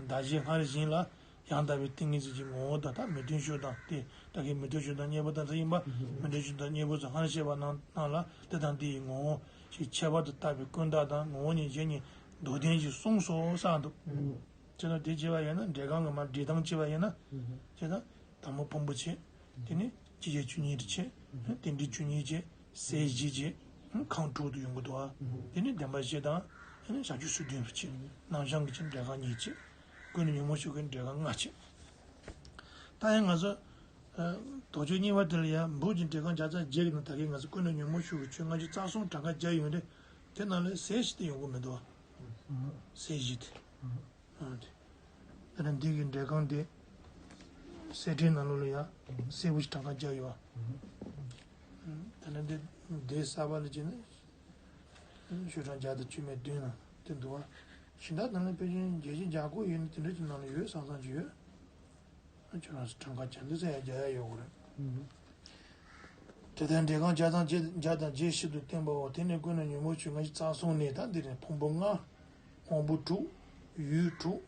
བདག་གཞན་སྔར་བཞིན་ལ། ཡང་དག་པའི་ཏིང་ངེ་འཛིན་གྱི་ངོ་བོ་དང་ད་མི་མཐུན་ཕྱོགས་དང་དེ་ད་གིན་མི་མཐུན་ཕྱོགས་དང་གཉེན་པོ་དང་ཚུལ་ཡིན་པ། མི་མཐུན་ཕྱོགས་དང་གཉེན་པོ་ཚུལ་སྔར་བཤད་པ་རྣམས་རྣམས་ལ་དེ་དང་དེ་ཡི་ངོ་བོ་ཞེས་ཁྱད་པར་དུ་བརྟགས་པའི་ཀུན་བརྟགས་དང་ངོ་བོ་ཉིད་གཞན་ཉིད་མདོར་བསྟན་གྱིས་གསུངས་སོ་གསུངས་འདུག་བྱས་ན་དེ་བྱས་པ་ཡིན་ན་འགྲེལ་ཁང་གི་མར་འགྲེལ་སྟངས་བྱས་པ་ཡིན་ན། བྱས་ན་དང་པོ་ཕུང་པོ་བྱས། དེ་ནས་ཅི་བྱེད་བཅུ་གཉིས་བྱས། རྟེན་འབྲེལ་བཅུ་གཉིས་བྱས། ཟས་བཞི་བྱས། ཁམས་དྲུག་ཏུ་ཡོང་གི་འདུག་ཨ། དེ་ནས་བདེན་པ་བཞི་དང་། དེ་ནས་བྱང་ཆུབ་སེམས་དཔའི་སྡེ་ཚན་བྱས། རྣམ་བྱང་གི་ཆེད་འགྲེལ་ཁང་གཉིས་བྱས། ཀུན་ཏུ་ཉོན་མོངས་ཕྱོགས་ཀྱི་འགྲེལ་ཁང་ལྔ་བྱས། ད་ཡང་ང་ཚོ། དོགས་གཅོད་གཉིས་པ་དེ་ལ་ཡང་འབུམ་གྱི་འགྲེལ་ཁང་བརྒྱ་རྩ་བརྒྱད་ཀྱི་ནང་ད་གིན་ང་ཚོ་ཀུན་ཏུ་ཉོན་མོངས་ཕྱོགས་ཀྱི་ཆོས་ལྔ་བཅུ་རྩ་གསུམ་གྲངས་ཀ་བརྒྱབ་ཡོང་དུས། དེ་ནང་ལ་ཟས་བཞི་དེ་ཡོང་གི་མི་འདུག་ཨ། ཟས་བཞི་དེ། ཨ་དེ། དེ་ནས་འདི་གི་འགྲེལ་ཁང་དེ། གསེར་ཕྲེང་ནང་ལོགས་ལ་ཡ། གསལ་པོ་ཞིག་གྲངས་ཀ་བརྒྱབ་ཡོད་པ། དེ་ནས་འདི་འདི་གསར་པ་ལ་བྱས་ན། ཤོག་གྲངས་བརྒྱ་དང་བཅུ་མེད་བདུན་ལ་དེ་འདུག་པ། གཞན་དག་དེ་ལ་ཕལ་ཆེར་བརྒྱད་ཅུ་གྱ་དགུ་ཡོད་ན་དེ་འདྲ་ཅིག་ནང་ལ་ཡོད་བསམ་བསམ་ཅིག་ཡོད། ཁྱོད་རང་ཚོ་གྲངས་ཀ་བརྒྱ་འདི་ཚོ་ཡང་རྒྱག་ཡ་ཡོད་རེད། དེ་ལྟར་འགྲེལ་ཁང་བརྒྱ་དང་བརྒྱད་བརྒྱ་དང་བརྒྱད་ཤིན་ཏུ་བསྟན་པའོ། དེ་ནི་ཀུན་ཏུ་ཉོན་མོངས་ཆོས་ལྔ་བཅུ་རྩ་གསུམ་ནི་ད་འདི་རེད། ཕུང་པོ་ལྔ། དབང་པོ་དྲུག་ཡུལ་དྲུག་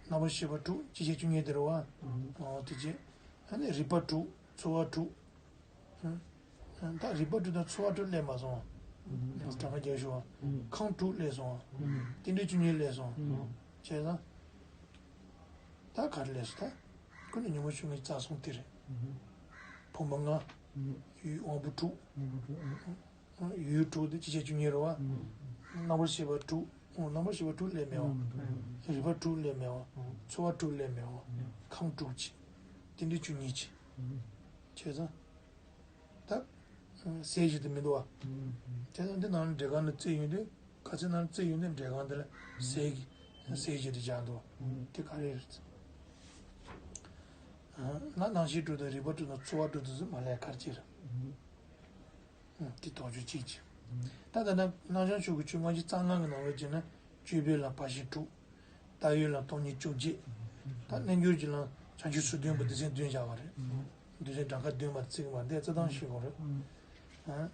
རྣམ་པར་ཤེས་པ་དྲུག་ཅི་བྱེད་བཅུ་གཉིས་དེ་རེད་བ། ཨོ་དེ་བྱས། ཨ་ནི་རིག་པ་དྲུག་ཚོར་བ་དྲུག་ད་རིག་པ་དྲུག་དང་ཚོར་བ་དྲུག་སླེབས་མ་སོང་བ། གྲངས་ཀ་རྒྱག་ཤོག་བ། ཁམས་དྲུག་སླེབས་སོང་བ། རྟེན་འབྲེལ་བཅུ་གཉིས་སླེབས་སོང་བ། བྱས་ཙང་། ད་ག་རེ་སླེབས་སོང་ད། ཀུན་ཏུ་ཉོན་མོངས་ཆོས་ལྔ་བཅུ་རྩ་གསུམ་དེ་རེད། ཕུང་པོ་ལྔ། ཡུལ་དབང་པོ་དྲུག་ཡུལ་དྲུག་དེ་ཅི་བྱེད་བཅུ་གཉིས་རེད་བ། རྣམ་པར་ཤེས་པ་དྲུག་རྣམ་པར་ཤེས་པ་དྲུག་ལས་མེད་པ། རིག་པ་དྲུག་ལས་མེད་པ། ཚོར་བ་དྲུག་ལས་མེད་པ། ཁམས་དྲུག་ཅིག་རྟེན་འབྲེལ་བཅུ་གཉིས་ཅིག་བྱས་ཙང་། ད་ཟས་ཞིག་ཏུ་མི་འདུག་བ། བྱས་ཙང་འདི་ནང་ལ་འབྲས་ཁང་ནང་བརྩིགས་ཡོང་དུས། དཀར་ཆག་ནང་བརྩིགས་ཡོང་དུས་འབྲས་ཁང་འདི་ལ་ཟས་ཀྱི་ཟས་ཞིག་ཏུ་སྦྱར་འདུག་བ། དེ་ག་རེ་རེད། ན་སྣང་ཤས་དྲུག་དང་རིག་པ་དྲུག་དང་ཚོར་བ་དྲུག་དེ་ཚོ་མ་ལས་ག་རེ་ཅིག་རེད། དེ་དོགས་གཅོད་གཅིག་བྱས། ད་ད་ལྟ་སྣང་ཞེན་ཆོས་ཀྱི་ཆོས་སྔ་ཕྱི་རྩ་ལྔ་གི་ནང་ལོགས་བྱས་ན། སྤྱོད་པའི་ལམ་ཕར་ཕྱིན་དྲུག་བལྟ་བའི་ལམ་སྟོང་ཉིད་བཅོ་བརྒྱད། ད་རྣལ་འབྱོར་གྱི་ལམ་བྱང་ཆུབ་སོ་བདུན་པོ་སྡེ་ཚན་བདུན་བཞག་པ་རེད། སྡེ་ཚན་གྲངས་ཀ་བདུན་མ་བརྩི་གི་མ་རེད། རྩི་སྟངས་ཤེས་དགོས་རེད། ཨ།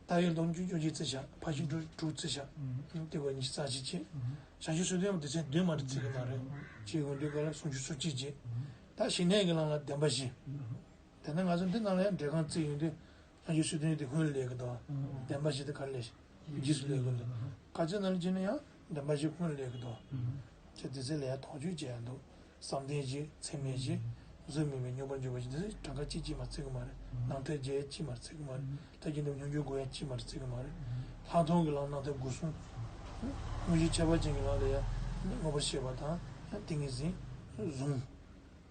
བལྟ་བའི་ལམ་སྟོང་ཉིད་བཅོ་བརྒྱད་བརྩི་བཞག་ཕར་ཕྱིན་དྲུག་དྲུག་བརྩི་བཞག་དེ་བ་ཉི་ཤུ་རྩ་གཅིག་བྱས། བྱང་ཆུབ་སོ་བདུན་པོ་སྡེ་ཚན་བདུན་མ་རེད། བརྩི་གི་མ་རེད། བྱས་ཡོང་དུས་ག་ལ་སུམ་ཅུ་སོ་གཅིག་བྱས། ད་ཞི་གནས་ཀྱི་ལམ་ལ་བདེན་པ་བཞི། དེ་ནས་ང་ཚོ་འདི་ནང་ལ་ཡང་འབྲས་ཁམས་བརྩིས་ཡོང་དུས། བྱང་ཆུབ་སོ་བདུན་དེ་སྔོན་ལ་སླེབས་ཀྱི་འདུག་བདེན་པ་བཞི་དེ་ག་ལ་སླེབས། རྗེས་སུ་སླེབས་ཀྱི་འདུག་དཀར་ཆག་ནང་ལ་བྱས་ན་ཡང་བདེན་པ་བཞི་སྔོན་ལ་སླེབས་ཀྱི་འདུག་ཅེས་དེ་ཚོ་ལ་ཡང་དོགས་གཅོད་བྱས་ཡང་འདུག་བསམ་གཏན་བཞི། ཚད་མེད་བཞི། གཟུགས་མེད་པའི་མྱོང་བར་འགྱུར་བ་བཞི། དེ་ཚོ་གྲངས་ཀ་གཅིག་གཅིག་མ་བརྩི་གི་མ་རེད། ནང་དོན་བརྗོད་ཡ་གཅིག་མ་རེད་བརྩི་གི་མ་རེད། ཐབས་ཀྱི་སྟོབས་མྱོང་འགྱུར་དགོས་ཡ་གཅིག་མ་རེད་བརྩི་གི་མ་རེད། ལྷག་མཐོང་གི་ལམ་སྣ་ཐབས་དགུ་གསུམ། དངོས་གཞི་ཁྱད་པར་ཅན་གྱི་ལམ་ལ་ཡང་མངོན་པར་ཤེས་པ་དང་ཏིང་ངེ་འཛིན། གཟུང་།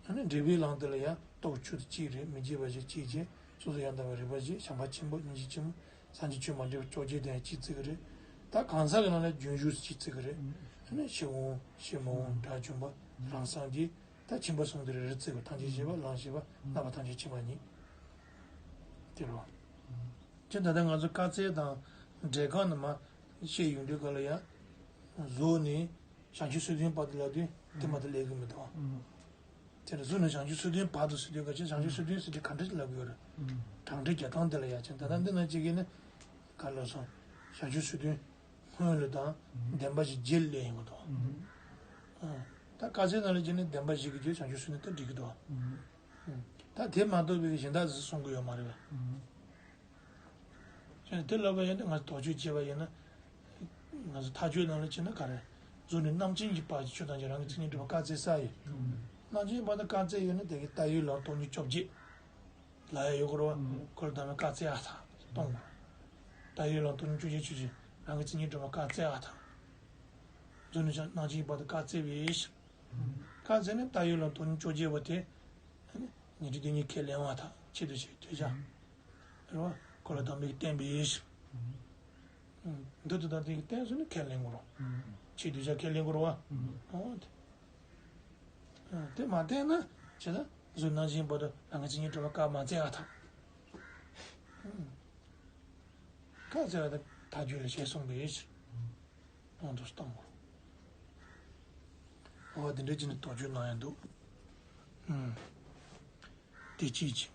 ཨ་ནི་འབྲས་བུའི་ལམ་དེ་ལ་ཡང་སྟོབས་བཅུ་དེ་གཅིག་རེད། མི་བརྗེད་པ་ཞིག་གཅིག་བྱས། སོ་སོ་ཡང་དག་པའི་རིག་པ་བཞི། བྱམས་པ་ཆེན་པོ། སྙིང་རྗེ་ཆེན་པོ། སངས་རྒྱས་ཆོས་མ་འདྲེས་པ་བཅོ་བརྒྱད་དེ་ཡང་གཅིག་བརྩི་གི་རེད། ད་གང་ཟག་གི་ནང་ལ་རྒྱུན་ཞུགས་སུ་གཅིག་བརྩི་གི་རེད། ཨ་ནི་ཕྱི་དབང་། ཕྱི་མི་དབང་། དགྲ་བཅོམ་པ། རང་སངས་རྒྱས། ད་ཁྱིམ་པ་གསུམ་དེ་རེ་རེ་བརྩི་གི་རེད། ཐམས་ཅད་མཁྱེན་པ། ལམ་ཤེས་པ། རྣམ་པ་ཐམས་ཅད་མཁྱེན་པ་གཉིས། དེ་རེད་བ། ཅི་ད་ལྟ་ང་ཚོ་དཀར་ཟས་དང་འབྲས་ཁམས་ནི་མ་བཤད་ཡོང་དུས་ག་ལ་ཡང་། གཟུགས་ནས། བྱང་ཆུབ་སོ་བདུན་བར་དུ་ལབ་དུས་དེ་མ་གཏོགས་ལབ་ཀྱི་མི་འདུག་དེ་ལ་གཟུགས་ནས་བྱང་ཆུབ་སོ་བདུན་བར་དུ་ཟེར་དུས་ག་ཅིག་བྱང་ཆུབ་སོ་བདུན་ཟེར་དུས་ག་འདྲ་ཅིག་ལབ་ཀྱི་ཡོད་རེད། གྲངས་འདྲེན་རྒྱག་སྟངས་དེ་ལ་ཡ་ཅིག་ད་ལྟ་འདི་ན་ཅིག་གིས་ནི་ག་ལབ་སོང་། བྱང་ཆུབ་སོ་བདུན་སྔོན་ལ་དང་བདེན་པ་བཞི་རྗེས་ལ་སླེབས་ཡོང་གི་འདུག་ཨ། ད་དཀར་ཟས་ནང་ལ་ཅིག་ནི་བདེན་པ་བཞི་གི་རྗེས་བྱང་ཆུབ་སོ་བདུན་ད་འགྲིག་གི་འདུག་ཨ། ད་དེ་མ་གཏོགས་པའི་གཞན་དག་ཟེར་གསུང་གི་ཡོད་མ་རེད་པ། ཅེས་དེ་ལབ་པ་ཡིན་ན་ང་ཚོ་དོགས་གཅོད་བྱས་པ་ཡིན་ན། ང་ཚོ་མཐའ་དཔྱོད་ནང་ལ་བྱས་ན་ག་རེ། གཟུགས་ནས་རྣམ་མཁྱེན་གྱི་བར་གྱི་ཆོས་ཐམས་ཅད་རང་གི་མཚན་ཉིད་གྲུབ་པ་དཀར་ཟས་ས་ཡི། རྣམ་མཁྱེན་བར་དུ་དཀར་ཟས་ཡོད་ན་དེ་གི་བལྟ་བའི་ལམ་སྟོང་ཉིད་བཅོ་བརྒྱད། ལ་ཡ་ཡོད་དགོས་རེད་བ། ཁོ་ལ་བདག་མེད་དཀར་ཟས་ཨ་ཐ་སྟོང་། བལྟ་བའི་ལམ་སྟོང་ཉིད་བཅོ་བརྒྱད་ཆོས་ཅན། རང་གི་མཚན་ཉིད་གྲུབ་པ་དཀར་ཟས་ཨ་ཐ། གཟུགས་ནས་རྣམ་མཁྱེན་བར་དུ་དཀར་ཟས་པའི་ཕྱིར། དཀར་ཟས་ནི་བལྟ་བའི་ལམ་སྟོང་ཉིད་བཅོ་བརྒྱད་པ་དེ། ཉན་ཐོས་སྡེ་གཉིས་ཁས་ལེན་པ་དང་ཆེད་དུ་བྱས་དོས་བྱ། རེད་བ། ཁོ་ལ་བདག་མེད་ཀྱིས་བསྟན་པའི་ཕྱིར། མདོ་དེ་དང་དེ་གིས་བསྟན་སོང་ན་ཁས་ལེན་དགོས་རེད། ཆེད་དུ་བྱ་ཁས་ལེན་དགོས་རེད་བ། འོ་དེ། དེ་མ་བསྟན་ན་ཇི་ལྟར་གཟུགས་རྣམ་མཁྱེན་བར་དུ་རང་གི་མཚན་ཉིད་གྲུབ་པ་དཀར་མ་ཟས་ཨ་ཐ། དཀར་ཟས་ཨ་ཐ་ཐག་གཅོད་ལ་ཞེས་གསུངས་པའི་ཕྱིར། དབང་དུ་བཏང་བ། འོ་དེ་འདྲ་བྱས་ནས་དོགས་གཅོད་གནང་ཡ་འདུག་ཨུམ། དེ་གཅིག་བྱས།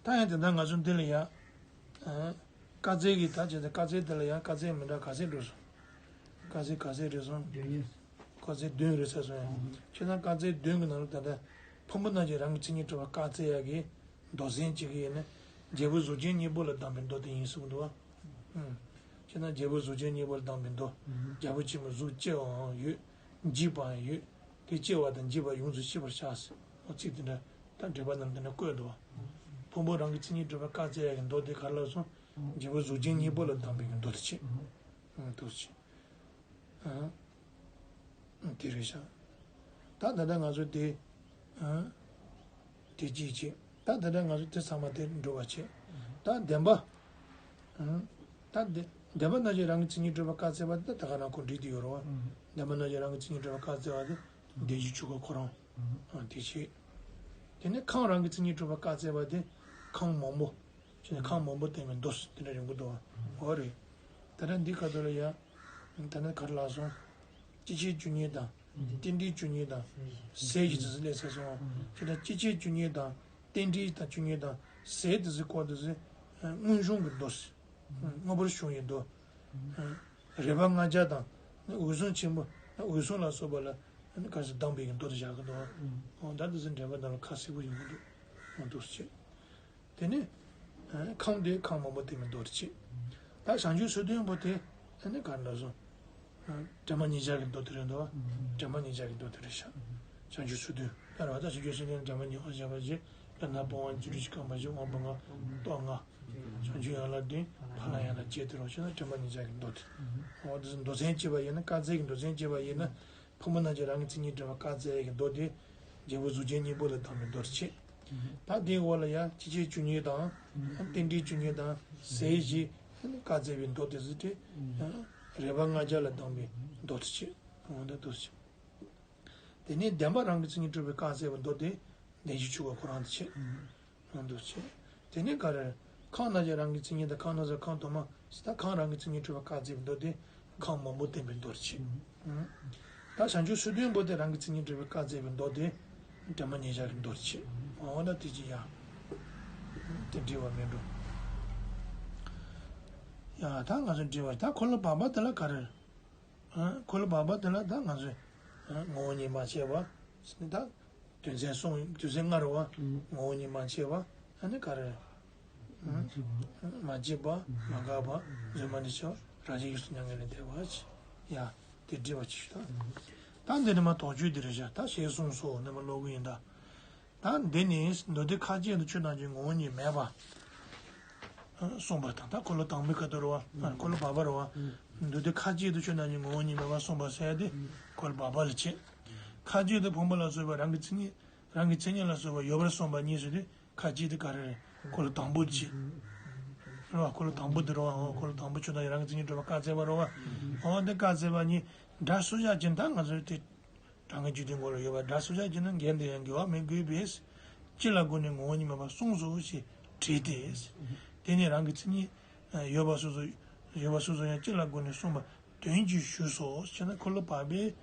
ད་ཡང་དེ་ལྟར་ང་ཚོ་འདི་ལ་ཡ། ཨ། དཀར་ཟས་ཀྱི་ད་བྱས་ཏེ་དཀར་ཟས་དེ་ལ་ཡ་དཀར་ཟས་མི་འདྲ་ག་ཚད་འགྲོ་སོང་། དཀར་ཟས་ག་ཚད་རེད་སོང་། བདུན་ཡིན། དཀར་ཟས་བདུན་རེད་ཟེར་སོང་ཡ། ཨུམ། བྱས་ཙང་དཀར་ཟས་བདུན་གྱི་ནང་ལ་ད་ལྟ་ཕུང་པོ་རྣམས་ཀྱི་རང་གི་མཚན་ཉིད་གྲུབ་པ་དཀར་ཟས་ཡ་གི། མདོ་ཟན་གཅིག་གིས་ནི། རྒྱལ་པོ་གཟུགས་ཅན་གཉིས་པོ་ལ་གདམས་པའི་མདོ་དེ་ཡིན་གསུངས་འདུག་བ། ཨུམ། བྱས་ན་རྒྱལ་པོ་གཟུགས་ཅན་གཉིས་པོ་ལ་གདམས་པའི་མདོ། ཨུམ། རྒྱལ་པོ་ཆེན་པོ་གཟུགས་སྐྱེ་བའང་ཡོད། འཇིག་པའང་ཡོད། དེ་སྐྱེ་བ་དང་འཇིག་པ་ཡོངས་སུ་ཤེས་པར་བྱ་ཟེར། འོ་ཚིག་དེ་འདྲ་ད་འགྲེལ་པ་རྣམས་དེ་འདྲ་བཀོད་འདུག་བ། ཕུང་པོ་རང་གི་མཚན་ཉིད་གྲུབ་པ་དཀར་ཟས་ཡ་གི་མདོ་དེ་ག་རེ་ལབ་སོང་། རྒྱལ་པོ་གཟུགས་ཅན་གཉིས་པོ་ལ་གདམས་པའི་གི་མདོ་དེ་བྱས། ཨུམ། འདུག་སེ་བྱས། ཨ། དེ་རེད་ཤག་ད་ད་ལྟ་ང་ཚོ་དེ། ཨ། དེ་གཅིག་བྱས། ད་ད་ལྟ་ང་ཚོ་དེ་ཚང་མ་དེ་འགྲོ་བ་བྱས། ད་བདེན་པ། ཨ། ད་བདེ་བདེན་པ་རྣམ་བཞི་རང་གི་མཚན་ཉིད་གྲུབ་པ་དཀར་ཟས་པ་དེ་ད་ག་རང་ཁོ་འགྲིག་དེ་ཡོད་རེད་བ། བདེན་པ་རྣམ་བཞི་རང་གི་མཚན་ཉིད་གྲུབ་པ་དཀར་ཟས་པ་དེ་བདེན་བཞིའི་ཆོས་སྐུ་ཁོ་རང་། ཨ། དེ་བྱས། དེ་ནས་ཁམས་རང་གི་མཚན་ཉིད་གྲུབ་པ་དཀར་ཟས་པ་དེ་ཁམས་མང་པོ། ཅེས་ནས་ཁམས་མང་པོ་བསྟན་པའི་མདོ་དེ་འདྲ་ཡོང་གི་འདུག་བ། འོ་རེད། ད་ལྟ་འདི་ཁ་ཐོག་ལ་ཡ། ད་ནི་ག་རེ་ལབ་སོང་། སྤྱི་བྱེ་བཅུ་གཉིས་དང་། རྟེན་འབྲེལ་བཅུ་གཉིས་དང་། ཟས་ཀྱི་དུས་སུ་སླེབས་ཚར་སོང་བ། ཅེས་ན་སྤྱི་བྱེ་བཅུ་གཉིས་དང་། རྟེན་འབྲེལ་དང་བཅུ་གཉིས་དང་། ཟས་དུས་སུ་སྐོར་དུས་སུ། མངོན་གཞུང་གི་མདོ། མངོན་པར་བྱུང་བའི་མདོ། རེ་བ་ལྔ་བརྒྱ་དང་། འོད་སྲུང་ཆེན་པོ། འོད་སྲུང་ལ་སོགས་པ་ལ། ག་ཚོད་གདམས་པའི་མདོ་དེ་བཞག་གི་འདུག་བ། འོ་ད་དུས་སུ་འགྲེལ་པ་ནང་ལ་ཁ་གསལ་པོ་ཡོང་གི་འདུག་འོ་འདུག་སེ་བྱས། དེ་ནས། ཨ། ཁམས་དེ་ཁམས་མང་པོ་བསྟན་པའི་མདོ་དེ་བྱས། ད་བྱང་ཆུབ་སོ་བདུན་པོ་དེ་ཨ་ནི་ག་རེ་ལབ་སོང་། ཨ། དྲན་པ་ཉིད་བྱ་གི་མདོ་དེ་རེད་འདུག་བ། དྲན་པ་ཉིད་བྱ་གི་མདོ་དེ་རེད་ཤག་བྱང་ཆུབ་སོ་བདུན་ལབ་རེད་བ། ད་བྱང་ཆུབ་སོ་བདུན་དྲན་པ་ཉིད་བྱ་བ་བྱས། དཔེར་ན་སྤོང་བ་བཅུ་དྲུག་གཞི་རྐང་པ་བཞི། དབང་པོ་ལྔ་སྟོབས་ལྔ། བྱང་ཆུབ་ཡན་ལག་བདུན། ཕ་ལ་ཡན་ལག་བརྒྱད་དེ་རུ་ཕྱེ་ན་དྲན་པ་ཉེར་བཞག་གི་མདོ་སྡེ། འོ་དེ་ཚོ་མདོ་ཚན་བྱས་པ་ཡིན་ན། བཀའ་སྩལ་གྱི་མདོ་ཚན་བྱས་པ་ཡིན་ན། ཕུང་པོ་རྣམས་ཀྱི་རང་གི་མཚན་ཉིད་སྒྲུབ་པ་བཀའ་སྩལ་གྱི་མདོ་སྡེ། རྒྱལ་པོ་གཟུགས་ཅན་སྙིང་པོ་ལ་གདམས་པའི་མདོར་བྱས། ད་དེའི་འོག་ལ་ཡང་ཅི་བྱེད་བཅུ་གཉིས་དང་། རྟེན་འབྲེལ་བཅུ་གཉིས་དང་། ཟས་བཞི། བཀའ་སྩལ་བའི་མདོ་སྡེ་ཟེར་ཏེ། རེག་པ་ལྔ་བརྒྱ་ལ་གདམས་པའི་མདོ་སྡེ་བྱས། འོ་ད་མདོ་སྡེ་བྱས། དེ་ནས་བདེན་པ་རང་གི་མཚན་ཉིད་སྒྲུབ་པའི་བཀའ་སྩལ་བའི་མདོ་སྡེ། བདེན་བཞི་འཆུག་པ་ཁོ་རང་དུ་བྱེད། ཁོ་རང་དུ་བྱེད། དེ་ནས་ག་རེ། ཁམས་རྣམས་ཀྱི་རང་གི་མཚན་ཉིད་དང་། ཁམས་སྣ་ཚོགས། ཁམས་དུ་མ་ཟེར། ད་ཁམས་རང་གི་མཚན་ཉིད་སྒྲུབ་པ་བཀའ་སྩལ་བའི་མདོ་སྡེ། ཁམས་མང་པོ་བསྟན་པའི་མདོར་བྱེད། ད་བྱང་ཆུབ་སེམས་ལྡན་པོ་དེ་རང་གི་མཚན་ཉིད་སྒྲུབ་པའི་བཀའ་སྩལ་བའི་མདོ་སྡེ། དྲན་པ་ཉེར་བཞག་གི་མདོར་བྱེད། འོ་ན་དེ་ཅི་ཡ། དེ་འགྲིག་པ་མིན་འགྲོ། ཡ་ད་ང་ཚོ་འགྲིག་པ། ད་འཁོར་ལོ་བར་པ་དེ་ལ་ག་རེ། ཨ། འཁོར་ལོ་བར་པ་དེ་ལ་ད་ང་ཚོས། ཨ། ངོ་བོ་ཉིད་མ་སྐྱེས་པ། ཟེར་ནས་ད། དོན་ཚན་གསུམ། དོན་ཚན་ལྔ་རེད་བ། ངོ་བོ་ཉིད་མ་སྐྱེས་པ། ཨ་ནི་ག་རེ། ཨ། མ་སྐྱེས་པ། མ་འགགས་པ། རྫུན་མ་ནི་སྐྱེ་བ། རང་བཞིན་ཡོངས་སུ་མྱ་ངན་ལས་འདས་པ། ཡ། དེ་འགྲིག་པ་ཅིག་ཞུ་ད། ད་འདི་ནི་མ་དོགས་གཅོད་འདི་རེད་བཞག་ད་ཞེས་གསུངས་སོ། ནི་མ་ཀློག་གི་ཡིན་ད། ད་འདི་ནི་མདོ་སྡེ་ཁ་ཅིག་ཏུ་ཆོས་ཐམས་ཅད་ངོ་བོ་ཉིད་མེད་པ་གསུངས་པ་དང་། ད་འཁོར་ལོ་དང་པོའི་ཁ་ཐུག་རེད་བ། འཁོར་ལོ་བར་པ་རེད་བ། མདོ་སྡེ་ཁ་ཅིག་ཏུ་ཆོས་ཐམས་ཅད་ངོ་བོ་ཉིད་མེད་པ་གསུངས་པ་ཟེར་ཡ་དེ་འཁོར་ལོ་བར་པ་ལ་བྱེད། ཁ་ཅིག་ཏུ་ཕུང་པོ་ལ་སོགས་པའི་རང་གི་མཚན་ཉིད། རང་གི་མཚན་ཉིད་ལ་སོགས་པ་ཡོད་པར་གསུངས་པ་གཉིས་སུ་དེ། ཁ་ཅིག་ཏུ་ག་རེ་རེད། འཁོར་ལོ་དང་པོ་བྱེད། རེད་བ། འཁོར་ལོ་དང་པོ་དེ་རེད་བ། འོ་འཁོར་ལོ་དང་པོ་ཆོས་ཐམས་ཅད་རང་གི་མཚན་ཉིད་སྒྲུབ་པ་བཀའ་སྩལ་བ་རེད་བ། འོ་དེ་བཀའ་སྩལ་བ་གཉིས་སྒྲ་སོགས་ཆ་ཅན། ད་ང་ཚོའི་དེ། གྲངས་ཀྱི་འཇིག་རྟེན་འཁོར་ལོ་ཡོད་པ་སྒྲ་སོགས་ཆ་ཅན་ན་འགལ་འདི་ཡང་འགལ་བ་མི་དགོས་པས། སྤྱི་ལ་དགོངས་ནས་ངོ་བོ་ཉིད་མེད་པར་གསུངས་སོ་ཞེས་བྲིས་ཏེ། དེ་ནི་རང་གི་མཚན་ཉིད་ཡོད་པ་སོ་སོ། ཡོད་པ་སོ་སོ་ཡང་སྤྱི་ལ་དགོངས་ནས་གསུངས་པ་དོན་གྱིས་ཞུས་སོ་ཞེ་ན། འཁོར་ལོ་བར་པའི་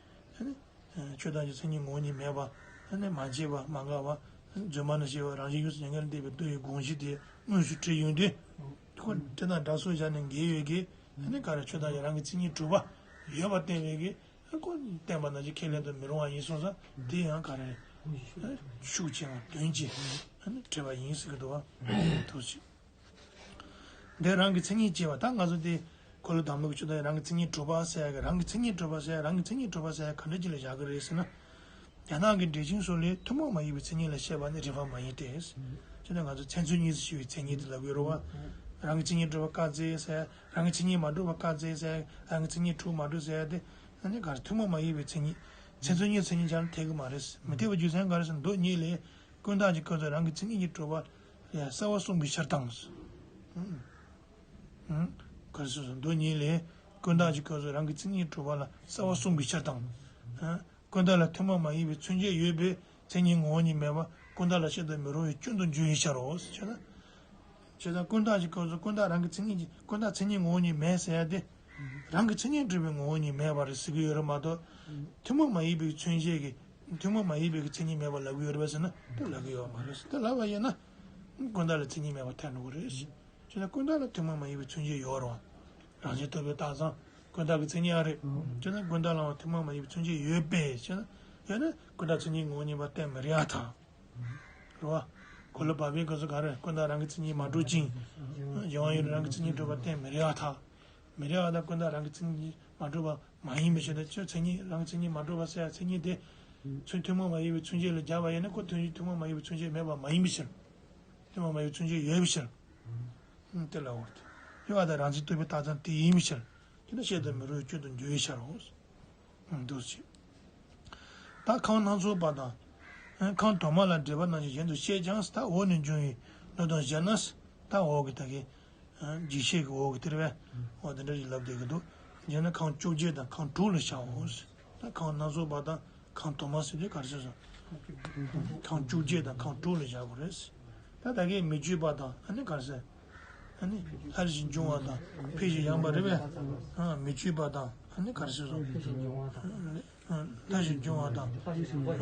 ཆོས་ཐམས་ཅད་མཚན་ཉིད་ངོ་བོ་ཉིད་མེད་པ། མ་སྐྱེས་པ། མ་འགགས་པ། རྫུན་མ་ནི་སྐྱེ་བ། རང་བཞིན་ཡོངས་སུ་མྱ་ངན་ལས་འདས་པའི་མདོ་ཡི་དགོངས་གཞི་དེ་དངོས་སུ་བྲིས་ཡོང་དུས། ཁོ་དེ་དང་སྒྲ་སོགས་ཆ་ནས་འགལ་ཡོད་ཀྱི། ཆོས་ཐམས་ཅད་རང་གི་མཚན་ཉིད་གྲུབ་པ་ཡོད་པར་བསྟན་པའི་གི། ཁོ་བསྟན་པ་ནང་བཞིན་ཁས་ལེན་དུ་མི་རུང་བ་ཡིན་སོང་ཙང་། དེ་ཡང་ག་རེ། ཤུགས་ཆེ་བ་དོན་གྱིས་བྲིས་པ་ཡིན་ཟེར་གི་འདུག་བ། ཐུགས་རྗེ་ཆེ། འདི་རང་གི་མཚན་ཉིད་ཅེས་པ། ད་ང་ཚོ་དེ་འཁོར་ལོ་དང་པོ་གི་ཆོས་ཐམས་ཅད་རང་གི་མཚན་ཉིད་གྲུབ་པ་ཟེར་ཡ་གི། རང་གི་མཚན་ཉིད་གྲུབ་པ་ཟེར་ཡ། རང་གི་མཚན་ཉིད་གྲུབ་པ་ཟེར་ཡ་ག་འདྲ་ཅིག་ལ་བཞག་གི་རེད་ཟེར་ན། རྒྱ་ནག་གི་འགྲེལ་ཆེན་སོགས་ལས་ཐུན་མོང་མ་ཡིན་པའི་མཚན་ཉིད་ལ་བཤད་པ་ནི་རིགས་པ་མ་ཡིན་ཏེ། ཅེས་ན་ང་ཚོ་མཚན་མཚོན་གཉིས་སུ་ཕྱེ་བའི་མཚན་ཉིད་དེ་ལབ་ཡོད་རེད་བ། རང་གི་མཚན་ཉིད་གྲུབ་པ་བཀའ་སྩལ་ཟེར། རང་གི་མཚན་ཉིད་མ་གྲུབ་པ་བཀའ་སྩལ་ཟེར། རང་གི་མཚན་ཉིད་གྲུབ་མ་གྲུབ་ཟེར་ཡ་དེ། ཨ་ནི་ག་རེ། ཐུན་མོང་མ་ཡིན་པའི་མཚན་ཉིད། མཚན་མཚོན་གཉིས་མཚན་ཉིད་ཀྱང་འཐད་ཀྱི་མ་རེད། མི་འཐད་པའི་རྒྱུ་མཚན་ག་རེ་ཟེར་ན། མདོ་ཉིད་ལས། ཀུན་བརྟགས་ཀྱི་སྐབས་སུ་རང་གི་མཚན་ཉིད་ཀྱིས་གྲུབ་པ་ལ་གསལ་བར་གསུངས་པའི་ཕྱིར་དང་། ག་རེ་ཟེར་སོང་། མདོ་ཉིད་ལས། ཀུན་བརྟགས་ཀྱི་སྐབས་སུ་རང་གི་མཚན་ཉིད་གྲུབ་པ་ལ་གསལ་བར་གསུངས་པའི་ཕྱིར་དང་། ཀུན་བརྟགས་ལ་ཐུན་མོང་མ་ཡིན་པའི་མཚོན་བྱེད་ཡོད་པས་མཚན་ཉིད་ངོ་བོ་ཉིད་མེད་པ་ཀུན་བརྟགས་ལ་བཤད་དུ་མི་རུང་བའི་སྐྱོན་དུ་འགྱུར་བའི་ཕྱིར་རོ། ཞེ་ན། བྱས་ཙང་ཀུན་བརྟགས་ཀྱི་སྐབས་སུ་ཀུན་བརྟགས་རང་གི་མཚན་ཉིད་ཀྱིས། ཀུན་བརྟགས་མཚན་ཉིད་ངོ་བོ་ཉིད་མེད་ཟེར་ཡ་དེ། རང་གི་མཚན་ཉིད་གྲུབ་པའི་ངོ་བོ་ཉིད་མེད་པ་རེད་ཟེར་གྱི་ཡོད་རེད་མ་གཏོགས། ཐུན་མོང་མ་ཡིན་པའི་མཚོན་བྱེད་ཀྱི། ཐུན་མོང་མ་ཡིན་པའི་མཚན་ཉིད་མེད་པ་ལབ་ཀྱི་ཡོད་རེད་པས་ཟེར་ན། དེ་ལབ་ཀྱི་ཡོད་མ་རེད། དེ་ལབ་པ་ཡིན་ན། ཀུན་བརྟགས་ལ་མཚན་ཉིད་མེད་པ་ཐལ་འགྲོ་གི་རེད། བྱས་ན་ཀུན་བརྟགས་ལ་ཐུན་མོང་མ་ཡིན་པའི་མཚོན་བྱེད་ཡོད་རེད་བ། རང་བཞིན་རྟོག་པས་བརྟགས་ཙང་ཀུན་བརྟགས་ཀྱི་མཚན་ཉིད་ཨ་རེད། བྱས་ན་ཀུན་བརྟགས་ལའང་ཐུན་མོང་མ་ཡིན་པའི་མཚོན་བྱེད་ཡོད་པས། བྱས་ན། ཡོད་ན་ཀུན་བརྟགས་མཚན་ཉིད་ངོ་བོ་ཉིད་པ་བསྟན་མི་རིགས་ཨ་ཐལ། རེད་བ། འཁོར་ལོ་བར་པའི་སྐབས་སུ་ག་རེ། ཀུན་བརྟགས་རང་གི་མཚན་ཉིད་མ་གྲུབ་ཅིང་། གཞན་དབང་ཡོད་ན་རང་གི་མཚན་ཉིད་གྲུབ་པ་བསྟན་མི་རིགས་ཨ་ཐལ། མི་རིགས་ཨ་ཐལ། ཀུན་བརྟགས་རང་གི་མཚན་ཉིད་མ་གྲུབ་པ་མ་ཡིན་པའི་ཕྱིར་དུ། ཁྱོད་མཚན་ཉིད་རང་གི་མཚན་ཉིད་མ་གྲུབ་པ་ཟེར་ཡ་མཚན་ཉིད་དེ། མཚོན། ཐུན་མོང་མ་ཡིན་པའི་མཚོན་བྱེད་ལ་སྦྱར་བ་ཡིན་ན་ཁོ་དོན་གྱིས་ཐུན་མོང་མ་ཡིན་པའི་མཚོན་བྱེད་མེད་པ་མ་ཡིན་པའི་ཕྱིར། ཐུན་མོང་མ་ཡིན་པའི་མཚོན་བྱེད་ཡོད་པའི་ཕྱིར། དེ་ལ་འོར་ཏེ། ཡོད་པ་དང་རང་བཞིན་རྟོག་པས་བརྟགས་ཙང་དེ་ཡིན་པའི་ཕྱིར། དེ་ལ་བཤད་དུ་མི་རུང་བའི་སྐྱོན་དུ་འགྱུར་བའི་ཕྱིར་རོ། འདུག་ཅེས། ད་ཁམས་སྣ་ཚོགས་པ་དང་། ཁམས་དུ་མ་ལ་འགྲེལ་པ་རྣམས་ཀྱིས་གཞན་དུ་བཤད་ཀྱང་། ད་འོག་ནས་འབྱུང་བའི་ལུགས་དང་སྦྱར་ན། ད་འོག་གི་ད་གི། རྒྱས་བཤད་ཀྱི་འོག་གི་དེར་བས། འོ་དེ་འདྲ་ཞིག་ལབ་བསྡད་ཀྱི་འདུག་སྦྱར་ན་ཁམས་བཅོ་བརྒྱད་དང་ཁམས་དྲུག་ལ་བྱའོ། ད་ཁམས་སྣ་ཚོགས་པ་དང་། ཁམས་དུ་མ་ཟེར་དུས་ག་རེ་ཟེར་སོང་། ཁམས་བཅོ་བརྒྱད་དང་ཁམས་དྲུག་ལ་བཞག་དགོས་རེད། ད་ད་གིན་མི་བསྐྱོད་པ་དང་། ཨ་ནི་ག་རེ་ཟེར། ཨ་ནི་སླར་ཞིག་འབྱུང་བ་དང་འཕེལ་ཞིང་ཡངས་པ་རེད་པས། ཨ། མི་བསྐྱོད་པ་དང་། ཨ་ནི་ག་རེ་ཟེར་སོང་། སླར་ཞིག་འབྱུང་བ་དང་།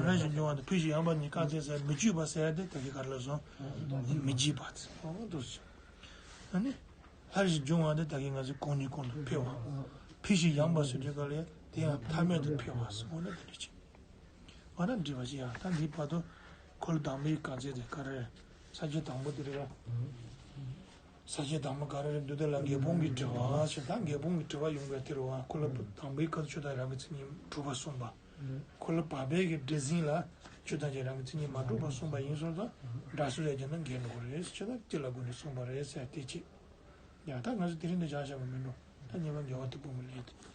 སླར་ཞིག་འབྱུང་བ་དང་འཕེལ་ཞིང་ཡངས་པ་གཉིས་བཀའ་སྩལ་ཟེར། མི་བསྐྱོད་པ་ཟེར་ཡ་དེ་ད་གིན་ག་རེ་ལབ་སོང་། མི་བསྐྱོད་པ་ཟེར། ཨ་ནི། སླར་ཞིག་འབྱུང་བ་དེ་ད་གིན་ང་ཚོས་གོང་ནས་གོང་དུ་འཕེལ་བ། འཕེལ་ཞིང་ཡངས་པ་ཟེར་དུས་ག་ལ་དེ་ཡང་ཐ་མལ་དུ་འཕེལ་བ་ཟེར། འོ་ན་དེ་འདྲ་ཅིག་འོ་ན་འགྲིག་པ་ཞིག་ཡང་། ད་འདིའི་བར་དུ་འཁོར་ལོ་དང་པོའི་བཀའ་སྩལ་དེ་ག་རེ་རེད། ས་བཅད་དང་པོ་དེ་རེད་ར། ས་བཅད་དང་པོ་ག་རེ་རེད་འདུག་དེ་ལ་དགེ་སློང་གི་དྲི་བ་ཞེས། ད་དགེ་སློང་གི་དྲི་བ་ཡོང་བའི་དེ་རེད་བ། འཁོར་ལོ་དང་པོའི་བཀའ་ཆོས་དང་རང་གི་མཚན་ཉིད་གྲུབ་པ་གསུངས་པ། འཁོར་ལོ་བར་པའི་གི་འདྲེ་འཛིན་ལ་ ཆོས་ཐམས་ཅད་རང་གི་མཚན་ཉིད་མ་གྲུབ་པར་གསུངས་པ་ཡིན་སོང་ཙང་སྒྲ་གསལ་ལས་ཀྱང་ན་འགལ་འགྲོ་གི་རེད། ཆོས་ཐམས་ཅད་ལ་དགོངས་ནས་གསུངས་པ་རེད་ཟེར་དེ་ཆེད། ཡང་ད་ང་ཚོ་དེ་རིང་འདི་བཞག་བཞག་པ་མིན་འགྲོ། ད་ཉེ་བར་འགལ་བ་དེ་སྤོང་གི་ལས་དེ།